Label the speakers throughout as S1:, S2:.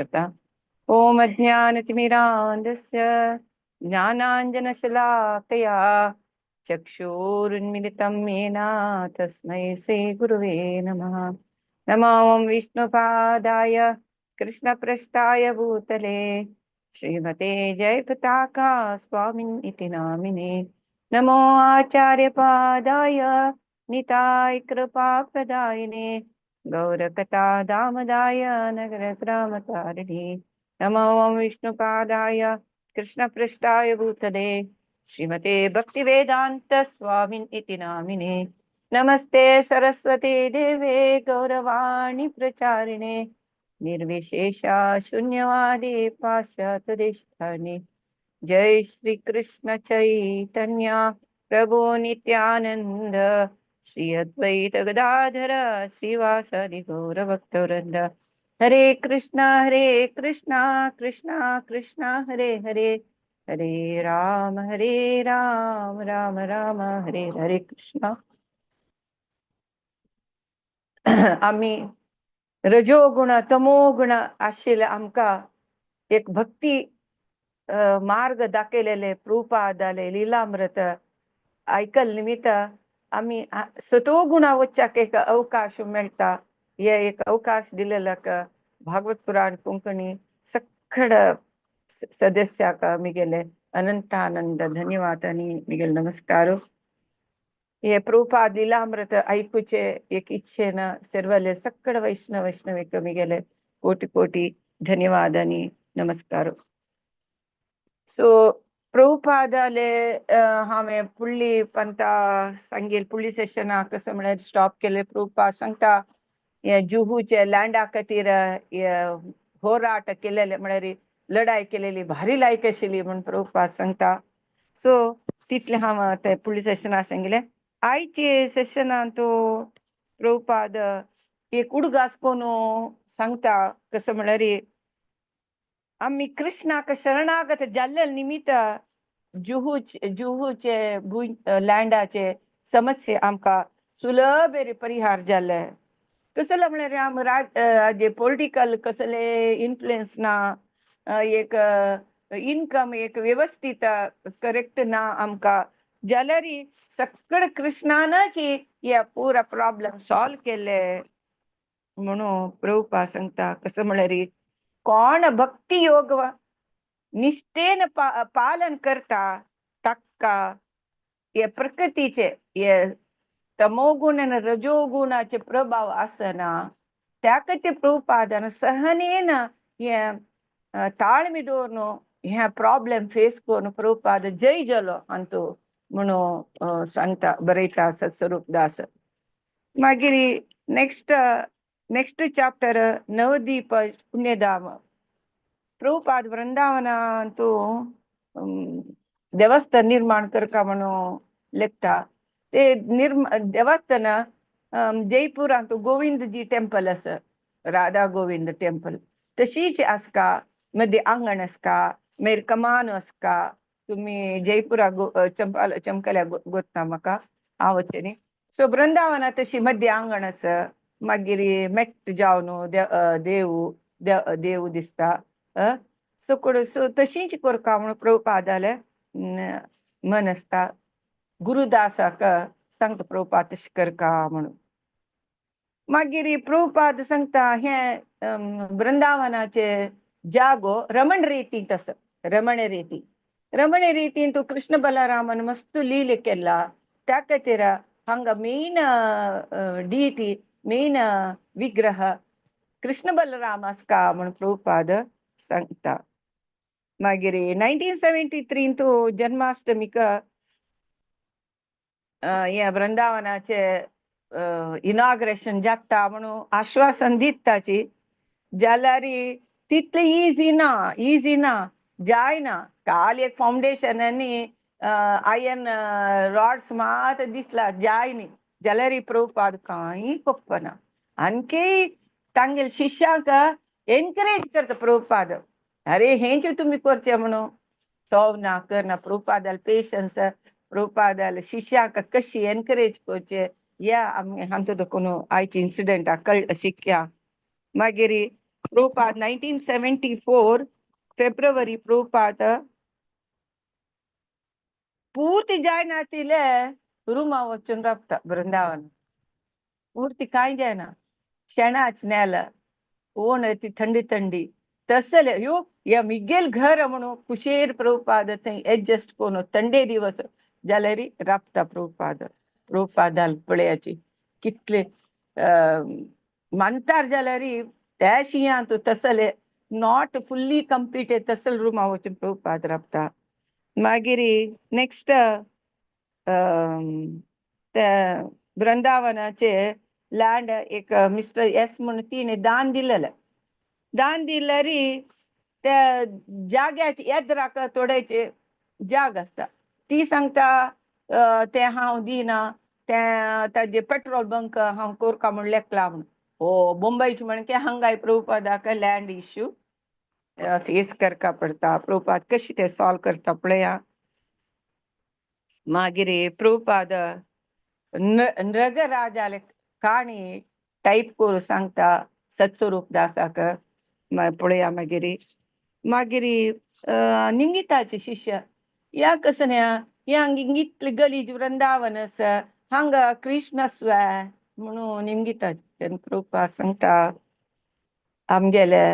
S1: करता. ॐ अज्ञानतिमिरान्धस्य ज्ञानाञ्जनशलाकया चक्षुरुन्मिलितं येन तस्मै श्रीगुरुवे नमः. नमो ॐ विष्णुपादाय कृष्णपृष्ठाय भूतले श्रीमते जयपताका स्वामिन् इति नामिने. नमो आचार्यपादाय निताय कृपाप्रदायिने गौरकथा दामदाय नगरग्रामतारिणे. नमो ॐ विष्णुपादाय कृष्णपृष्ठाय भूतले श्रीमते भक्तिवेदान्त स्वामिन् इति नामिने. नमस्ते सरस्वती देवे गौरवाणी प्रचारिणे निर्विशेष शून्यवादी पाश्चात्यदेशतारिणे. जय श्री कृष्ण चैतन्य प्रभु नित्यानंद श्री अद्वैत गदाधर श्रीवासादि गौरभक्तवृंद. हरे कृष्णा हरे कृष्णा कृष्णा कृष्णा हरे हरे, हरे राम हरे राम राम राम हरे हरे. कृष्णा. आम्ही रजोगुण तमोगुण आशिल्ले आमकां एक भक्ती मार्ग दाखयलेले प्रभुपादाले लीलामृत आयकल निमित्त आमी सतोगुणा वच्चाक एक अवकाश मेळटा. हे एक अवकाश दिलेलो भागवत पुराण कोंकणी सगळ सदस्याक मिगेले अनंतानंद धन्यवाद आणि मिगेले नमस्कार. हे प्रभुपाद लीलामृत आयकुचे एक इच्छेन सर्वले सगळ वैष्णव वैष्णविक मिगेले कोटी कोटी धन्यवाद आणि नमस्कार. सो प्रभुपादाले हांवें फुडली पंता सांगेल, फुडली सेशनाक कसं म्हळ्यार स्टॉप केले. प्रभुपाद सांगता, हे जुहूचे लँडा खातीर हे होराट केलेले, म्हळ्यार लढाई केलेली भारी लायक आशिल्ली म्हूण प्रभुपाद सांगता. सो तितलें हांव ते फुडल्या सेशनाक सांगिल्लें. आयचे सेशनान तो प्रभुपाद एक उडगास कोन्न सांगता, कसं म्हळ्यार आमी कृष्णाक शरणागत जाल्ले निमित्त जुहूचे लँडाचे समस्ये आमकां सुलभ परिहार जाले. कसले म्हळ्यार आम राज पॉलिटिकल कसले इन्फ्लुएन्स ना, एक इनकम एक व्यवस्थीत करेक्ट ना आमकां जाल्यार सगळे कृष्णानच हे पुरा प्रॉब्लेम सॉल्व केले म्हणून प्रभुपाद सांगता. कसं म्हळ्यार कोण भक्ती योग निष्ठेन पालन करता ताका हे प्रकृतीचे हे तमोगुण आणि रजोगुणाचे प्रभाव आसना. त्या खातीर प्रभुपादान सहनेन हे ताळमी दवरून हे प्रॉब्लेम फेस करून प्रभुपाद जय जालो अंतू म्हणून सांगता, बरयता सत्स्वरूप दास. मागीर नेक्स्ट नेक्स्ट चाप्टर नवदीप पुण्यधाम. प्रभुपाद वृंदावनांतू देवस्थान निर्माण करका म्हणून लेखता. ते देवस्थान जयपुरांत गोविंदजी टेम्पल आसा, राधा गोविंद टेम्पल तशीच आसका. मदीं आंगण आसका, मागीर कमान आसका. तुमी जयपुरा चंपाल चमकल्या गोत्ता म्हाका हांव वचचें न्ही. सो वृंदावना तशी मदीं आंगण आसा, मागीर मेट्ट जावन देव देव दिसता सो सो तशीच करका म्हणून प्रभुपादाले मन आसता. गुरुदासाक सांगता प्रभुपाद तशें करका म्हणून. मागीर प्रभुपाद सांगता, हें वृंदावनाचे जागो रमण रेतींत आसा. रमण रेती, रमण रेतींत कृष्ण बलरामान मस्त लीले केला. त्या खातीर हांगा मेन डिटी, मेन विग्रह कृष्ण बलराम आसका म्हणून प्रभुपाद सांगता. मागीर 1973 जन्माष्टमीक हे वृंदावनाचे इनॉग्रेशन जाता म्हणून आश्वासन दिताची, जाल्यार तितलें इजी ना, इजी ना, जायना. काल एक फावंडेशन आनी आयर्न रॉड्स मात दिसला, जाय न्ही. जाल्यार प्रभुपाद कांय कोप्पना, आणखी तांगेले शिष्यांक एनकरेज करता प्रभुपाद, अरे हेंच तुमी करचें म्हणून. सॉल्व ना करना प्रभुपादाले पेशन्स, प्रभुपादाले शिष्यांक कशी एनकरेज करचे या आमी हांचो देखून आयचे इन्सिडंटाक कळ शिकया. मागीर Prabhupada 1974 February Prabhupada ಪೂರ್ತಿ ಜಾಯ್ನ್ ಆತಿಲೆ रुमा वचून राबता वृंदावन. पूर्ती कांय जायना, शेणाच नेल ओण ती थंडी थंडी तसले यो या मिगेल घर म्हणून कुशेर प्रभुपाद थंय एडजस्ट करून थंडे दिवस जाल्यार राबता प्रभुपाद. प्रभुपादाल पळयाची कितले मानतार जाल्यार त्या शिंयांत तसले not fully completed तसल रुमा वचून प्रभुपाद राबता. मागीर नेक्स्ट त्या वृंदावनाचे लँड एक मिस्टर एस म्हणून तिणे दान दिलेलें. दान दिल्यार त्या जाग्याचे येद्राक थोडेचे जाग आसता, ती सांगता तें हांव दिना, तें ताजे पेट्रोल बंक हांव कोरका म्हूण लेखला म्हूण. ओ मुंबयचे म्हण की हांगाय प्रभुपादाक लँड इश्यू फेस करका पडटा. प्रभुपाद कशी ते सॉल्व करता पळया. मागीर प्रभुपाद नृगराजाले काणी टायप करून सांगता सत्स्वरूप दासाक पळया. मागीर मागीर निंगिताचे शिष्य या कसं ह्या इतले गलीज वृंदावन आसा, हांगा कृष्ण आसवा म्हणून निंगिताचे प्रभुपाद सांगता आमगेले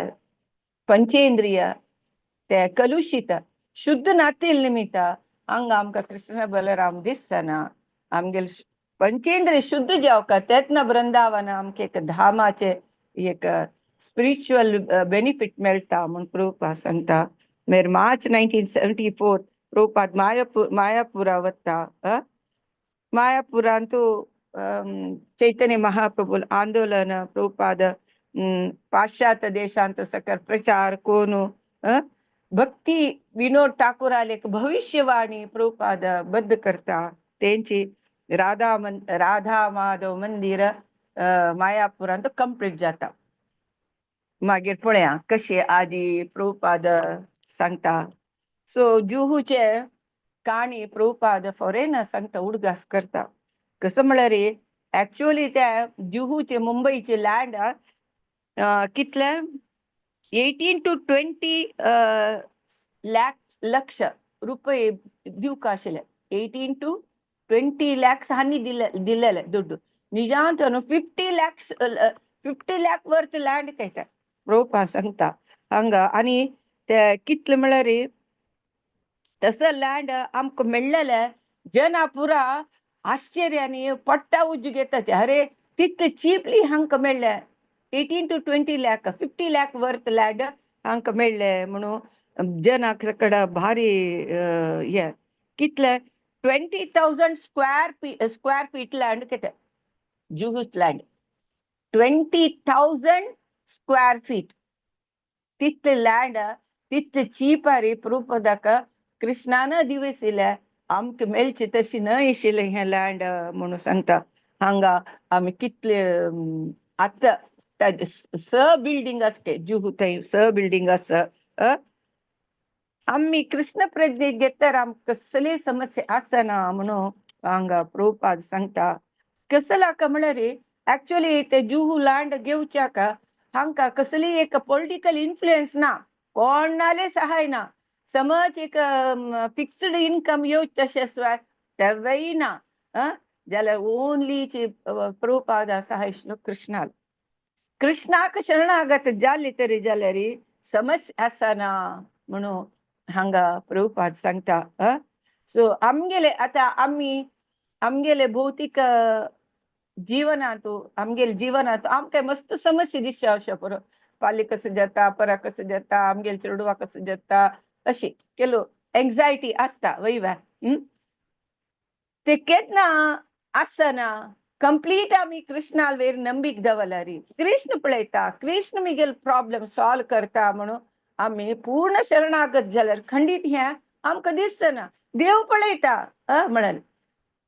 S1: पंचेंद्रिय ते कलुशीत शुद्ध नातील निमित्त हांगा आमकां कृष्ण बलराम दिसना. आमगेले पंचेंद्रिय शुद्ध जावका तेन्ना वृंदावन आमकां एक धामाचे एक स्पिरिच्युअल बेनिफीट मेळटा म्हूण प्रभुपाद सांगता. मागीर मार्च 1974 प्रभुपाद मायापुरा वता. मायापुरांतू चैतन्य महाप्रभु आंदोलन प्रभुपाद पाश्चात्य देशांत सकल प्रचार कोनु भक्ती विनोद ठाकूराले भविष्यवाणी प्रभुपाद बद्ध करता. तेंची राधा माधव मंदिर मायापुरांत कंप्लीट जाता. मागीर पळया कशे आदी प्रभुपाद सांगता. सो जुहूचे काणी प्रभुपाद फॉरेन सांगता, उडगास करता. कसं म्हळ्यार एक्चुअली त्या जुहूचे मुंबईचे लँड कितले 18 to 20 lakh lakh रुपये दिवका आशिल्ले. 18 to 20 lakhs हांणी दिलेले दुड्डू. निजांत 50 lakhs, 50 lakh worth land कहता प्रभुपाद सांगता हांगा. आनी ते कितले म्हळ्यार तसं लँड आमकां मेळ्ळेलें जना पुरा आश्चर्यानी पट्टा उज्जू घेताचे. अरे तितले चिपली हांकां मेळ्ळें 18 to 20 lakh, 50 lakh worth land हांकां मेळ्ळें म्हणून जनाक कडेन भारी हे कितले 20,000 square feet land कितें Juhu's land 20,000 square feet तितले लँड तितले चीपारी प्रभुपादाक कृष्णान दिवसिले आमकां मेळचे तशी न्हय आशिल्लें हें लँड म्हणून सांगता. हांगा आमी कितले आतां स बिल्डींग आसा जुहू थंय स बिल्डींग आसा. आमी कृष्ण प्रज्ञेक घेतर आमकां कसली समस्या आसना म्हणून हांगा प्रभुपाद सांगता. कसला म्हळ्यार एक्चुअली ते जुहू लँड घेवच्याक हांकां कसली एक पॉलिटिकल इन्फ्लुएन्स ना, कोणाले सहाय ना, समज एक फिक्स्ड इन्कम येवचें तशें शिवाय तेवय ना जाल्यार ओनली प्रभुपाद आसा कृष्णाल कृष्णाक शरणागत जाली तरी जाल्यार समस्या आसना म्हणून हांगा प्रभुपाद सांगता. सो आमगेले आतां आमी आमगेले भौतीक जीवनांत आमगेले जीवनांत आमकां मस्त समस्या दिसता अशें पुरो पाली कसं जाता, परा कसं जाता, आमगेले चेडवा कसं जाता, अशी केलो एन्झायटी आसता वय वा. ते केन्ना आसना कंप्लीट आमी कृष्णाल वेर नंबीक दवरल्यार कृष्ण पळयता, कृष्ण मिगेल प्रॉब्लम सॉल्व करता म्हणून आमी पूर्ण शरणागत जाल्यार खंडीत हें आमकां दिसना. देव पळयता म्हणून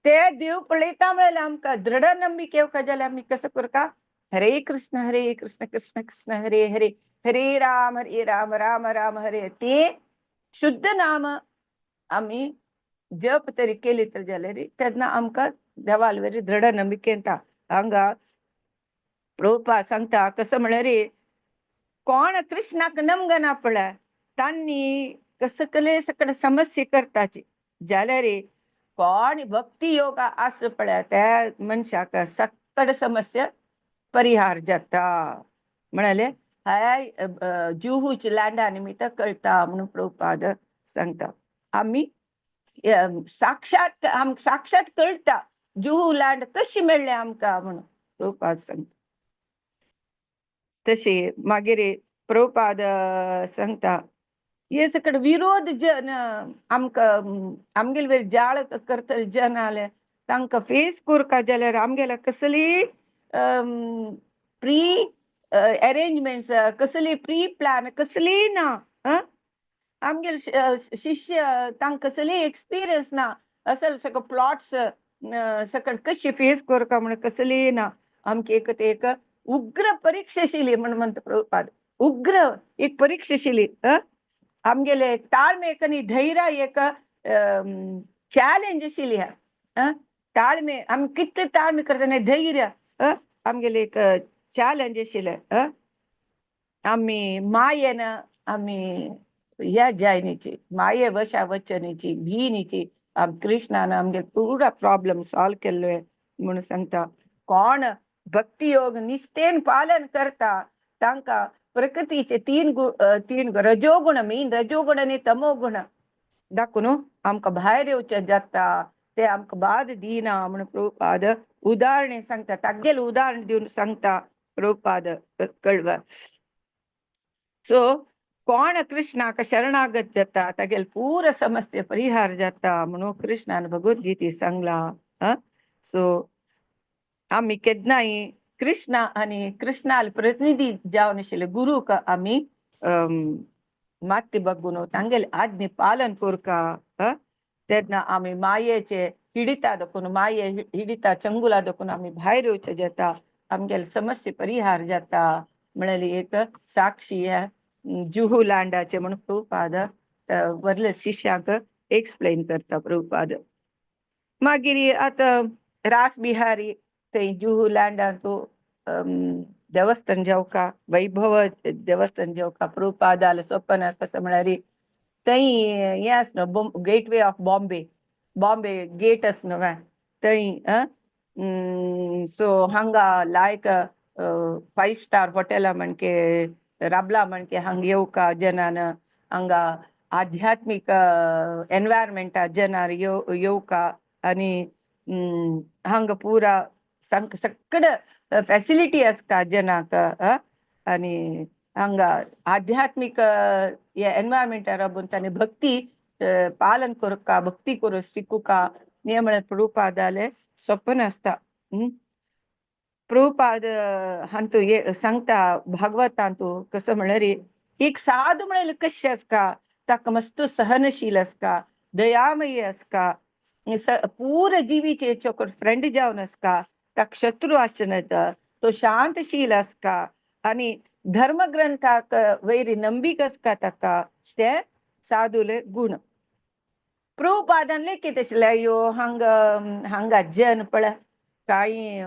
S1: ते देव पळयता म्हळ्यार आमकां दृढ नंबिके येवका जाल्यार आमी कसं करता, हरे कृष्ण हरे कृष्ण कृष्ण कृष्ण हरे हरे हरे राम हरे राम राम राम हरे, ते शुद्ध नाम आमी जप तरी केली तर जाल्यार तेन्ना आमकां देवाल वेर दृढ नंबिके येता. हांगा प्रभुपाद सांगता कसं म्हळ्यार कोण कृष्णाक नमगना पळय तांणी कसकले सकड समस्या करताची जाल्यार कोण भक्ती योग आस पळय त्या मनशाक सकड समस्या परिहार जाता म्हणाले. हाय जुहूच लँडा निमित्त कळटा म्हणून प्रभुपाद सांगता. आमी साक्षात आम साक्षात कळटा जुहू लँड कशी मेळ्ळें आमकां म्हणून प्रभुपाद सांगता. तशें मागीर प्रभुपाद सांगता हे सकड विरोध जन आमकां आमगेले वयर जाळ करतले जन आले तांकां फेस करका जाल्यार आमगेल्या कसली प्री अरेंजमेंट्स, कसली प्री प्लॅन कसली ना. आमगेले शिष्य तांकां कसली एक्सपिरियन्स ना, असल सगळो प्लॉट्स सकट कशी फेस करका म्हण कसली ना. आमकां एक ते एक उग्र परीक्षाशिली म्हण म्हणटा प्रभुपाद, उग्र एक परीक्षाशिली. आमगेले ताळमे एक आनी धैर्य एक चॅलेंज आशिल्ली. ताळमे आमी कितले ताळमे करता, धैर्य आमगेले एक चॅलेंज आशिल्लें. आमी मायेन आमी ह्या जायनीची माये वशा वचनीची भीनीची आम कृष्णान आमगे पुरा प्रॉब्लम सॉल्व केल्ले म्हणून सांगता. कोण भक्ती योग निष्ठेन पालन करता तांकां प्रकृतीचे तीन तीन रजोगुण, मेन रजोगुण आनी तमोगुण दाखोवन आमकां भायर येवचें जाता, ते आमकां बाद दिना म्हणून प्रभुपाद उदाहरण सांगता. तागेलें उदाहरण दिवन सांगता प्रभुपाद कळवा. सो कोण कृष्णाक शरणागत जाता तागेले पुरा समस्या परिहार जाता म्हणून कृष्णान भगवद्गीते सांगला. सो आमी केन्नाय कृष्ण आनी कृष्णाल प्रतिनिधी जावन आशिल्ले गुरूक आमी माती बगून तांगेले आज्ञे पालन करका. तेन्ना आमी मायेचे हिडिता दाखोवन, माये हिडिता चंगुला दाखोवन आमी भायर येवचे जाता, आमगेले समस्या परिहार जाता म्हळ्यार एक साक्षी जुहू लांडाचे म्हणून प्रभुपाद वरले शिष्यांक एक्सप्लेन करता प्रभुपाद. मागीर आतां रास बिहारी थंय जुहू लँडांतू देवस्थान जेवका, वैभव देवस्थान जेवका प्रभुपादाले सपन कसं म्हळ्यार थंय हें आस न्हू gateway of Bombay, Bombay gate आस न्हू थंय. सो हांगा लायक 5 स्टार हॉटेला म्हणके राबला म्हणके हांगा येवका जनान, हांगा आध्यात्मीक एनवायरमेंटा जनार येवका आनी हांगा पुरा सकड फॅसिलिटी आसता जनाक. आनी हांगा आध्यात्मीक एनवायरमेंटा राबून तांणी भक्ती पालन करका, भक्ती करूं शिकुका हें म्हळ्यार प्रभुपादालें सपन आसता. प्रभुपाद हांतू सांगता भागवतांतू कसं म्हळ्यार एक साधू म्हळ्यार कशें आसता, ताका मस्त सहनशील आसता, दयामयी आसता, पूर जिवीचे फ्रेंड जावन आसता, ताका शत्रू आसचे न्हय, तो शांतशील आसता आनी धर्मग्रंथाक वैरी नंबीक आसता ताका, ते साधूले गुण. प्रभुपादान लेखीत आशिल्ले अयो हांगा हांगा जन पळय कांय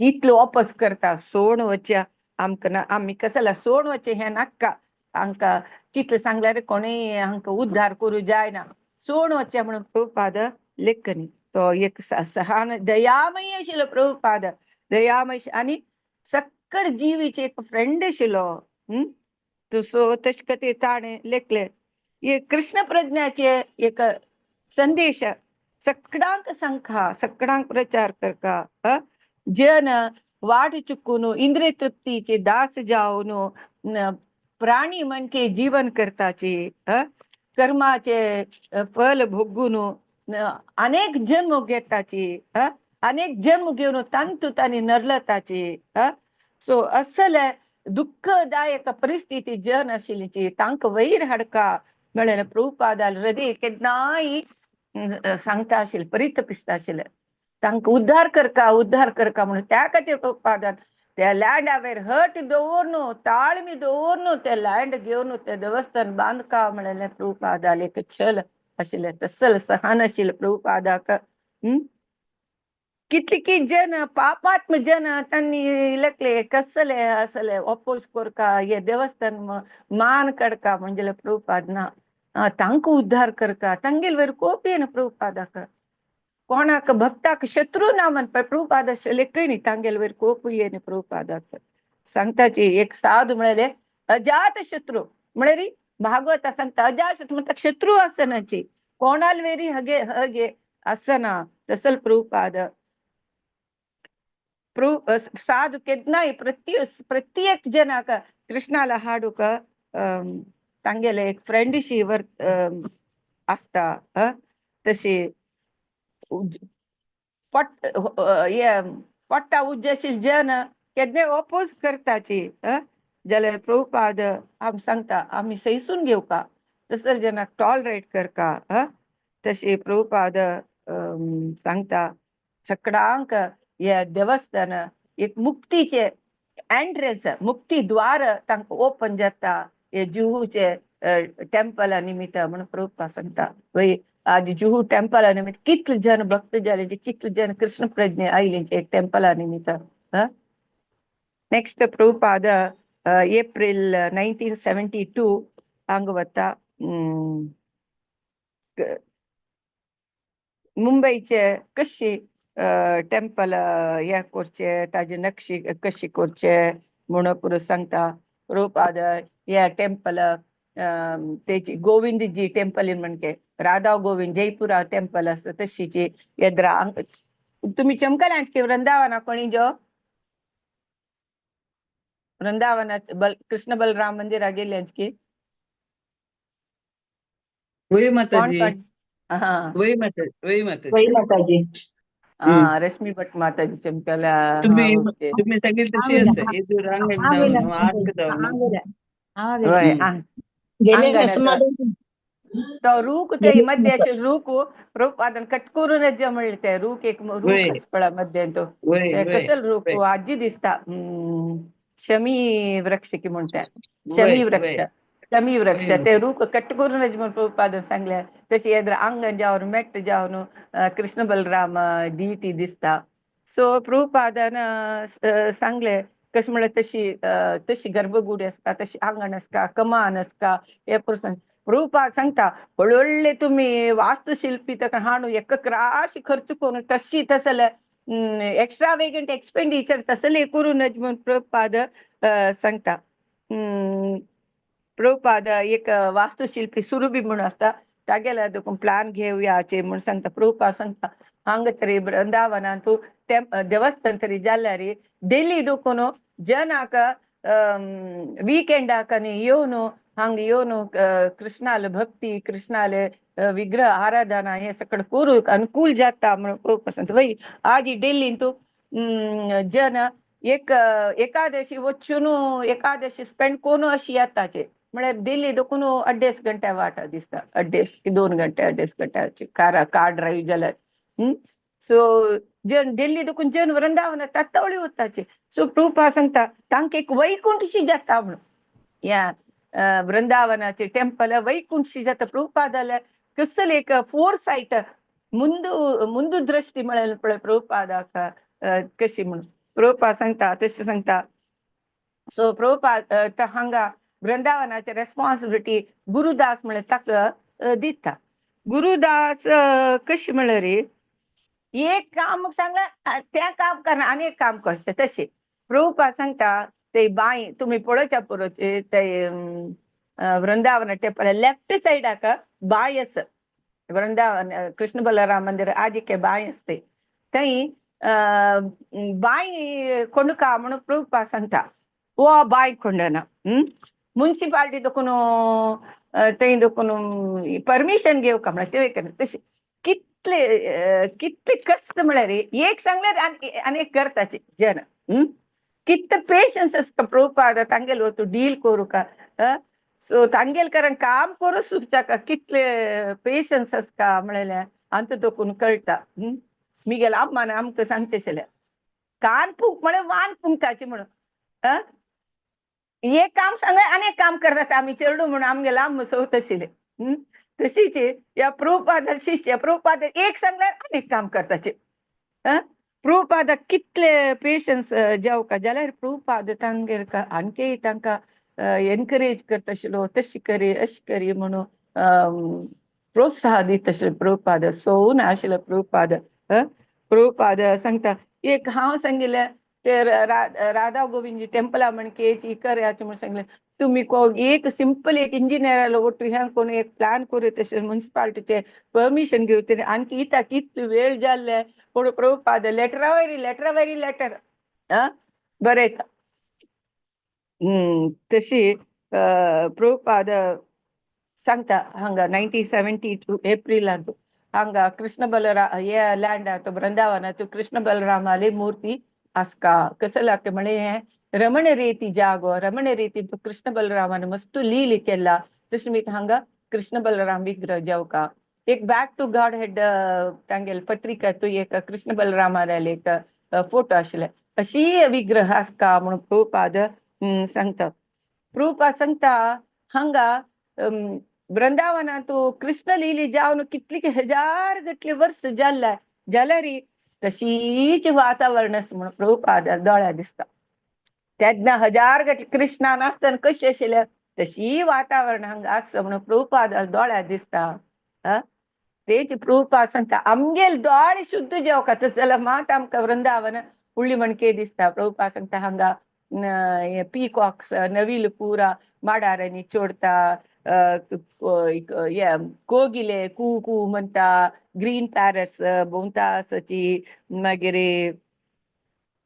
S1: इतलो वापस करता सोण वच्या आमकां ना, आमी कसला सोण वचें हें नाका, हांकां कितलें सांगल्यार कोणूय हांकां उद्धार करूं जायना, सोण वचें म्हणून प्रभुपाद लेखनी. तो एक सहान दयामयी आशिल्लो प्रभुपाद, दयामय आनी सक्कड जिवीचे एक फ्रेंड आशिल्लो. सो तशें खातीर ताणें लेखलें एक कृष्ण प्रज्ञाचे एक संदेश सकडांक सांगका, सकडांक प्रचार करका. जन वाट चुकून इंद्रिय तृप्तीचे दास जावन प्राणी म्हणके जीवन करताचे, कर्माचे फल भोगून अनेक जन्म घेताचे, अनेक जन्म घेवन तांतू तांणी नरलताचे. सो असले दुःखदायक परिस्थिती जन आशिल्ली तांकां वयर हाडका म्हळ्यार प्रभुपादाल हृदय केन्नाय सांगता आशिल्लें, परितपिसता आशिल्लें, तांकां उद्धार करका उद्धार करका म्हणून. त्या खातीर प्रभुपादान त्या लँडा वयर हट दवरून ताळमी दवरून ते लँड घेवन ते देवस्थान बांदका म्हणलें प्रभुपादाल एक छल आशिल्लें, तसल सहन आशिल्लें प्रभुपादाक. कितली जन पापात्म जन तांणी लेखले कसले असले ओपोज करका हे देवस्थान मान कडका म्हणजे प्रभुपाद ना तांकां उद्धार करका तांगेल वयर कोप येना प्रभुपादाक कोणाक भक्ताक शत्रू ना म्हणपा प्रभुपाद लेखय न्ही तांगेल वयर कोप येना प्रभुपादाक सांगताची एक साधू म्हळेले अजात शत्रू म्हळ्यार भागवत सांगता अजात शत्रू म्हणटा शत्रू आसनाची कोणाल वेरी हगे हगे आसना तसल प्रभुपाद साधू केन्नाय प्रत्येक जनाक कृष्णाला हाडूक तांगेले एक फ्रेंडशी वर आसता तशी पट हे पट्टा उज्जशील जन केन्नाय ओपोज करताची जाल्यार प्रभुपाद आम सांगता आमी सैसून घेवका तसले जनाक टॉलरेट करका तशी प्रभुपाद सांगता सगळ्यांक हे देवस्थान एक मुक्तीचे एंट्रन्स मुक्ती द्वार तांकां ओपन जाता हे जुहूचे टेम्पला निमित्त म्हणून प्रभुपाद सांगता वय आज जुहू टेम्पला निमित्त कितले जन भक्त जाले कितले जन कृष्ण प्रज्ञे आयले टेम्पला निमित्त. नेक्स्ट प्रभुपाद एप्रिल 1972 हांगा वता मुंबईचे कशी टेम्पल हे करचे ताजे नक्षी कशी करचे म्हणून पुरो सांगता प्रभुपाद हे टेम्पल तेची गोविंदजी टेम्पल म्हणके राधा गोविंद जयपुरा टेम्पल आसा तशीची येद्रा तुमी चमकल्यांत की वृंदावना कोणी जो वृंदावना बल कृष्ण बलराम मंदिरा गेल्यांत की
S2: वय माताजी.
S1: हा
S2: वय माता वय माताजी.
S3: वय माताजी.
S1: हा रश्मी भट माताजी चमकल्या.
S2: तुम्ही तुम्ही सांगितलं तशी आसा येदूर आंगण जावन आर्क जावन
S1: वय
S3: गेले.
S1: तो रूख ते मध्ये अशे रूख प्रभुपादान कट करूनच जे म्हणले ते रूख एक रूख आसा मध्ये तो कसल रूख आजी दिसता शमी वृक्ष की म्हणटा शमी वृक्ष शमी वृक्ष ते रूख कट करूनच म्हणून प्रभुपादान सांगले तशी येद्र आंगण जावन मेट जावन कृष्ण बलराम डिटी दिसता. सो प्रभुपादान सांगले कशें म्हणल्यार तशी तशी गर्भगुडी आसता तशी आंगण आसता कमान आसता हे प्रसंग प्रभुपाद सांगता व्हडले तुमी वास्तुशिल्पी ताका हाडून एक राशी खर्च करून तशी तसले एक्स्ट्रा वेगंट एक्सपेंडिचर तसले करूनच म्हणून प्रभुपाद सांगता. प्रभुपाद एक वास्तुशिल्पी सुरभी म्हणून आसता तागेले देखून प्लान घेवया म्हणून सांगता. प्रभुपाद सांगता हांगा तरी वृंदावनान तूं देवस्थान तरी जाल्यार डेली देखून जनाक विकेंडाक आनी येवन हांगा येवन कृष्णाले भक्ती कृष्णाले विग्रह आराधना हे सगळें करूंक अनुकूल जाता म्हणून प्रभुपाद सांगता. वय आज डेलीन तूं जन एक एकादशी वचून एकादशी स्पेंड करून अशी येताचे म्हळ्यार दिल्ली देखून अड्डेस घंटे वाट दिसता अड्डेस 2 घंटे अड्डेस घंट्याची कार कार ड्रायव्ह जाल्यार. सो जन दिल्ली देखून जन वृंदावन तत्वळी वताचे. सो प्रभुपाद सांगता तांकां एक वैकुंठशी जाता म्हणून ह्या वृंदावनाचे टेम्पल वैकुंठशी जाता. प्रभुपादाले कसले एक फोर सायट मुंदू मुंदू दृष्टी म्हळ्यार पळय प्रभुपादाक कशी म्हणून प्रभुपाद सांगता तशें सांगता. सो प्रभुपाद हांगा वृंदावनाचे रेस्पॉन्सिबिलिटी गुरुदास म्हळ्यार ताका दिता. गुरुदास कशें म्हळ्यार एक काम सांगला त्या काम करना आनी एक काम करचें तशें प्रभुपाद सांगता ते बांय तुमी पळोवच्या पुरो ते वृंदावन टेम्पल लेफ्ट सायडाक बांय आसा वृंदावन कृष्ण बलराम मंदिर आजिके बांय आसते थंय बांय कोंडका म्हणून प्रभुपाद सांगता. ओ बांय कोंडना मुन्सिपालिटी देखून थंय देखून परमिशन घेवका म्हळ्यार तें तशें कितले कितले कश्ट म्हळ्यार एक सांगल्यार आनी एक करताचे जन कितले पेशन्स आसता प्रभुपाद तांगेलो तूं डील करूंक. सो तांगेल कारण काम करूं सुटचाका कितले पेशन्स आसता म्हळ्यार आमकां देखून कळटा. मिगेल अम्मान आमकां सांगचें आशिल्लें कान फूंक म्हळ्यार वान फुंकताची म्हणून एक काम सांग आनी एक काम करतात आमी चेडूं म्हणून आमगेले आम्मा सवत आशिल्ले. तशीच ह्या प्रभुपाद शिष्य प्रभुपाद एक सांगल्यार आनी एक काम करताचे. प्रभुपादाक कितले पेशन्स जेवका जाल्यार प्रभुपाद तांगेर आणखी तांकां एनकरेज करता आशिल्लो, तशी करी अशी करी म्हणून प्रोत्साह दिता आशिल्लो प्रभुपाद. सोवून आशिल्लो प्रभुपाद. प्रभुपाद सांगता एक हांव सांगिल्लें ते राधा गोविंदजी टेंपला म्हणकेची करायचे म्हणून सांगलें, तुमी एक सिंपल एक इंजिनियरालो ಒಟ್ಟು हें कोण एक प्लॅन करू तशें मुन्सिपालिटीचे परमिशन घेवचे आणखी इताक इतलो वेळ जाल्ले. पूण प्रभुपाद लेटरा वयरी लेटरा वयरी लेटर बरयता. तशी प्रभुपाद सांगता हांगा 1972 एप्रिलांत हांगा कृष्ण बलरा हे लँडात वृंदावनात कृष्ण बलरामाली मूर्ती आसका. कसं लागते म्हळे हे रमण रेती जागो, रमण रेती कृष्ण बलरामान मस्त लीली केला तशें मी हांगा कृष्ण बलराम विग्रह जेवका. एक बॅक टू गॉड हेड तांगेले पत्रिका तूं एक कृष्ण बलरामाले एक फोटो आशिल्ले, अशी विग्रह आसका म्हणून प्रभुपाद सांगता. प्रभुपाद सांगता हांगा वृंदावनांत कृष्ण लिली जावन कितली हजार गटले वर्स जाल्ले जाल्यार तशीच वातावरण आसा म्हणून प्रभुपाद दोळ्या दिसता. तेन्ना हजार गटले कृष्णा नासतना कशें आशिल्लें तशी वातावरण हांगा आसा म्हणून प्रभुपाद दोळ्या दिसता. तेच प्रभुपाद सांगता आमगेल दोळे शुद्ध जेवका तशें जाल्यार मात आमकां वृंदावन व्हडली म्हणके दिसता. प्रभुपाद सांगता हांगा पीकॉक्स नवील पुरा माडारांनी चोडता, कोगिले कू कू म्हणटा, ग्रीन पॅरट्स भोंवता आसाची, मागीर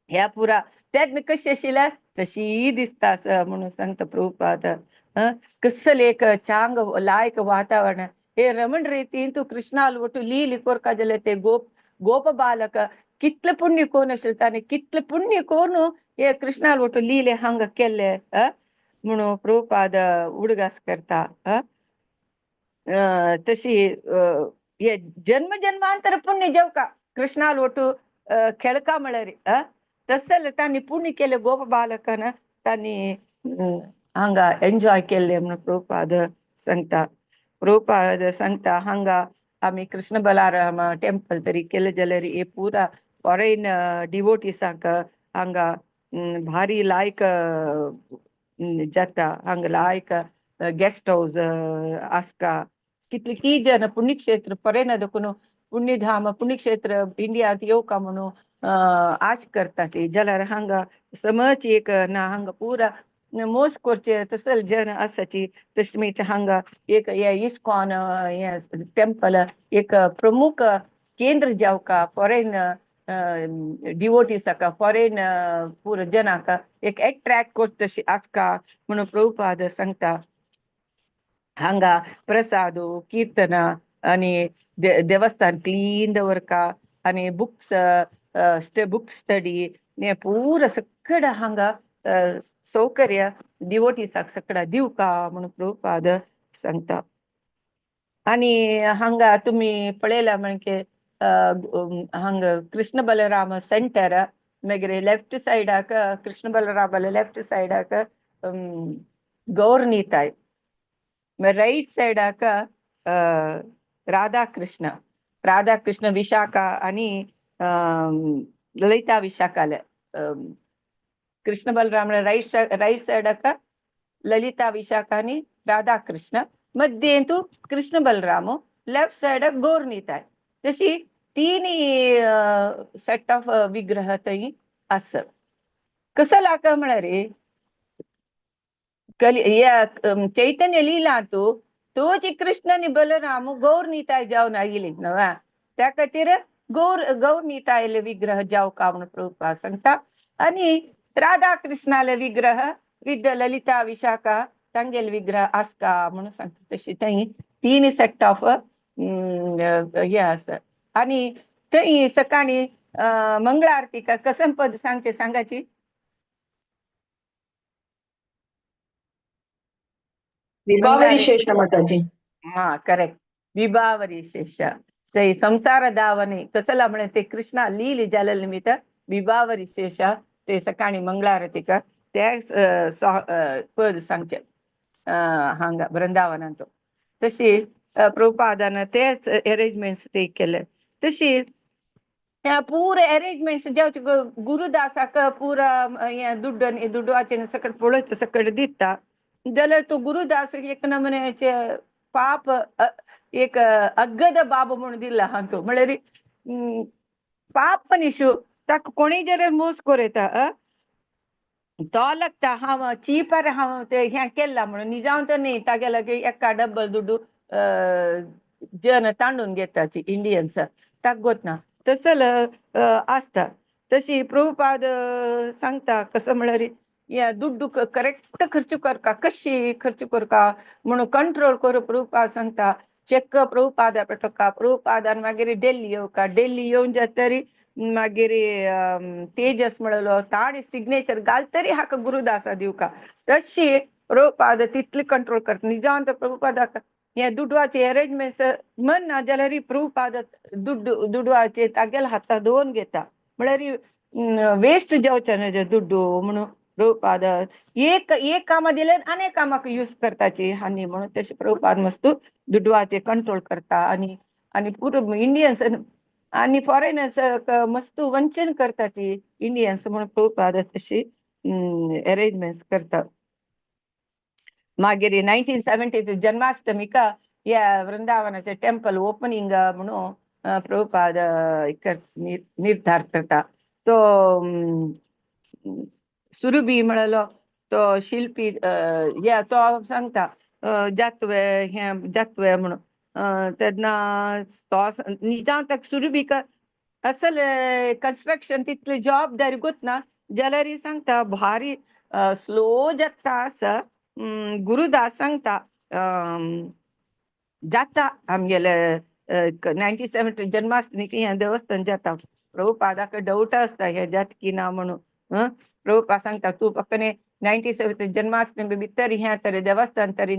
S1: ह्या पुरा तेन्ना कशें आशिल्लें तशी दिसता आसा म्हणून सांगता प्रभुपाद. कसले एक चांग लायक वातावरण हे रमण रेतीन तूं कृष्णाल ಒಟ್ಟು ಲೀಲಿ कोरका जाल्यार ते गोप गोप बालक कितले पुण्य कोण आशिल्ले ताणें कितले पुण्य कोरून हे कृष्णाल ಒಟ್ಟು ಲೀಲೆ हांगा केल्ले म्हणून प्रभुपाद उडगास करता. तशी हे जन्म जन्मांतर पुण्य जेवका कृष्णाल ಒಟ್ಟು खेळका म्हळ्यार तसले तांणी पुण्य केले गोप बालकान तांणी हांगा एन्जॉय केल्ले म्हणून प्रभुपाद सांगता. प्रभुपाद सांगता हांगा आमी कृष्ण बलाराम टेम्पल तरी केले जाल्यार हे पुरा फॉरेन डिवोटीसांक हांगा भारी लायक जाता. हांगा लायक गेस्ट हावस आसका. कितली जन पुण्यक्षेत्र फॉरेन देखून पुण्यधाम पुण्यक्षेत्र इंडियांत येवका म्हणून आश करता ती जाल्यार हांगा समज एक ना हांगा पुरा मोस करचे तसले जन आसाची. तशें हांगा एक हे इस्कॉन हे टेम्पल एक प्रमुख केंद्र जावका फॉरेन डिवोटीसाक फॉरेन पुरा जनाक एक एट्रॅक्ट करता तशी आसका म्हणून प्रभुपाद सांगता. हांगा प्रसाद कीर्तन आनी देवस्थान क्लीन दवरका आनी बुक्स बुक स्टडी हे पुरा सगळं हांगा सौकर्य डिवोटीसाक सगळं दिवका म्हणून प्रभुपाद सांगता. आनी हांगा तुमी पळयला म्हणजे हांगा कृष्ण बलराम सेंटर मागीर लेफ्ट सायडाक कृष्ण बलरामाले लेफ्ट सायडाक गौरनीताय, मागीर रायट सायडाक राधाकृष्ण, राधाकृष्ण विशाखा आनी ललिता विशाखाले कृष्ण बलराम रायट रायट सायडाक ललिता विशाखा आनी राधाकृष्ण, मध्येंतु कृष्ण बलराम, लेफ्ट सायडाक गौरनीताय. तशी तीन सेट ऑफ विग्रह थंय आसा. कसो लाका म्हळ्यार कली ह्या चैतन्य लीला तूं तोच कृष्ण आनी बलराम गौरनीताय जावन आयिल्ली न्हू, त्या खातीर गौर गौरनीतायले विग्रह जावका म्हणून प्रभुपाद सांगता. आनी राधा कृष्णाले विग्रह विद ललिता विशाखा तांगेले विग्रह आसका म्हणून सांगता. तशी थंय तीन सेट ऑफ हे आसा. आनी थंय सकाळी मंगळ आरती कसम पद सांगचे सांगाची
S3: विभावरी शेष माताजी.
S1: हा करेक्ट, विभावरी शेष ते संसार दावने कसला म्हणे ते कृष्णा लीली जाले निमित्त विभावरी शेष ते सकाळी मंगळ आरतीक ते पद सांगचे हांगा वृंदावनांत. तशी प्रभुपादान तेच अरेंजमेंट्स ते केले. तशी हें पुरो अरेंजमेंट्स जेवचे गुरुदासाक पुरा हें दुड्ड दुडवाचें सकट पळयता, सकट दिता जाल्यार तो गुरुदास एक नमुन्याचे पाप एक अग्गद बाब म्हणून दिला हा तो, म्हळ्यार पाप मनीशू, ताका कोणीय जर मोस करयता तो लागता हांव चीपर हांव ते हें केलां म्हणून, निजांव तर न्ही, तागे लागीं एका डब्बल दुड्डू जन तांडून घेताची इंडियन्स, ताका गोतना तसल आसता. तशी प्रभुपाद सांगता कसं म्हळ्यार हे दुड्डू करेक्ट खर्च करका, कशी खर्च करका म्हणून कंट्रोल करू प्रभुपाद सांगता. चेक प्रभुपादा पेटोका, प्रभुपादान मागीर डेल्ली येवका, डेल्ली येवन जातरी मागीर तेजस म्हणलो ताणी सिग्नेचर घालतरी हाका गुरुदासा दिवका. तशी प्रभुपाद तितली कंट्रोल करता. निजांत प्रभुपादाक हे दुडवाचे अरेंजमेंट्स मन ना जाल्यार प्रभुपाद दुडवाचे तागेल्या हातां दवरून घेता, म्हळ्यार वेस्ट जावचे न्हय दुड्डू म्हणून प्रभुपाद एक एक कामां दिल्यार आनी कामाक यूज करताची हानी म्हणून तशें प्रभुपाद मस्त दुडवाचे कंट्रोल करता. आनी आनी पुरो इंडियन्स आनी फॉरेनर्स मस्त वंचन करताची इंडियन्स म्हणून प्रभुपाद तशी अरेंजमेंट्स करता. मागीर 1970 जन्माष्टमीका ह्या वृंदावनाचे टेम्पल ओपनिंग म्हणून प्रभुपाद निर्धार करता. तो सुरभी म्हणलो तो शिल्पी या तो सांगता जातवे हें जातवे म्हणून, तेन्ना तो निजांत ताका सुरभीक असल कन्स्ट्रक्शन तितली जबाबदारी गोतना जाल्यार सांगता भारी स्लो जाता आसा. गुरुदास सांगता जाता आमगेले 1970 जन्माष्टमीक हें देवस्थान जाता. प्रभुपादाक डावट आसता हें जाता की ना म्हणून. प्रभुपाद सांगता तूं फक्त 1970 जन्माष्टमी भितर हें तरी देवस्थान तरी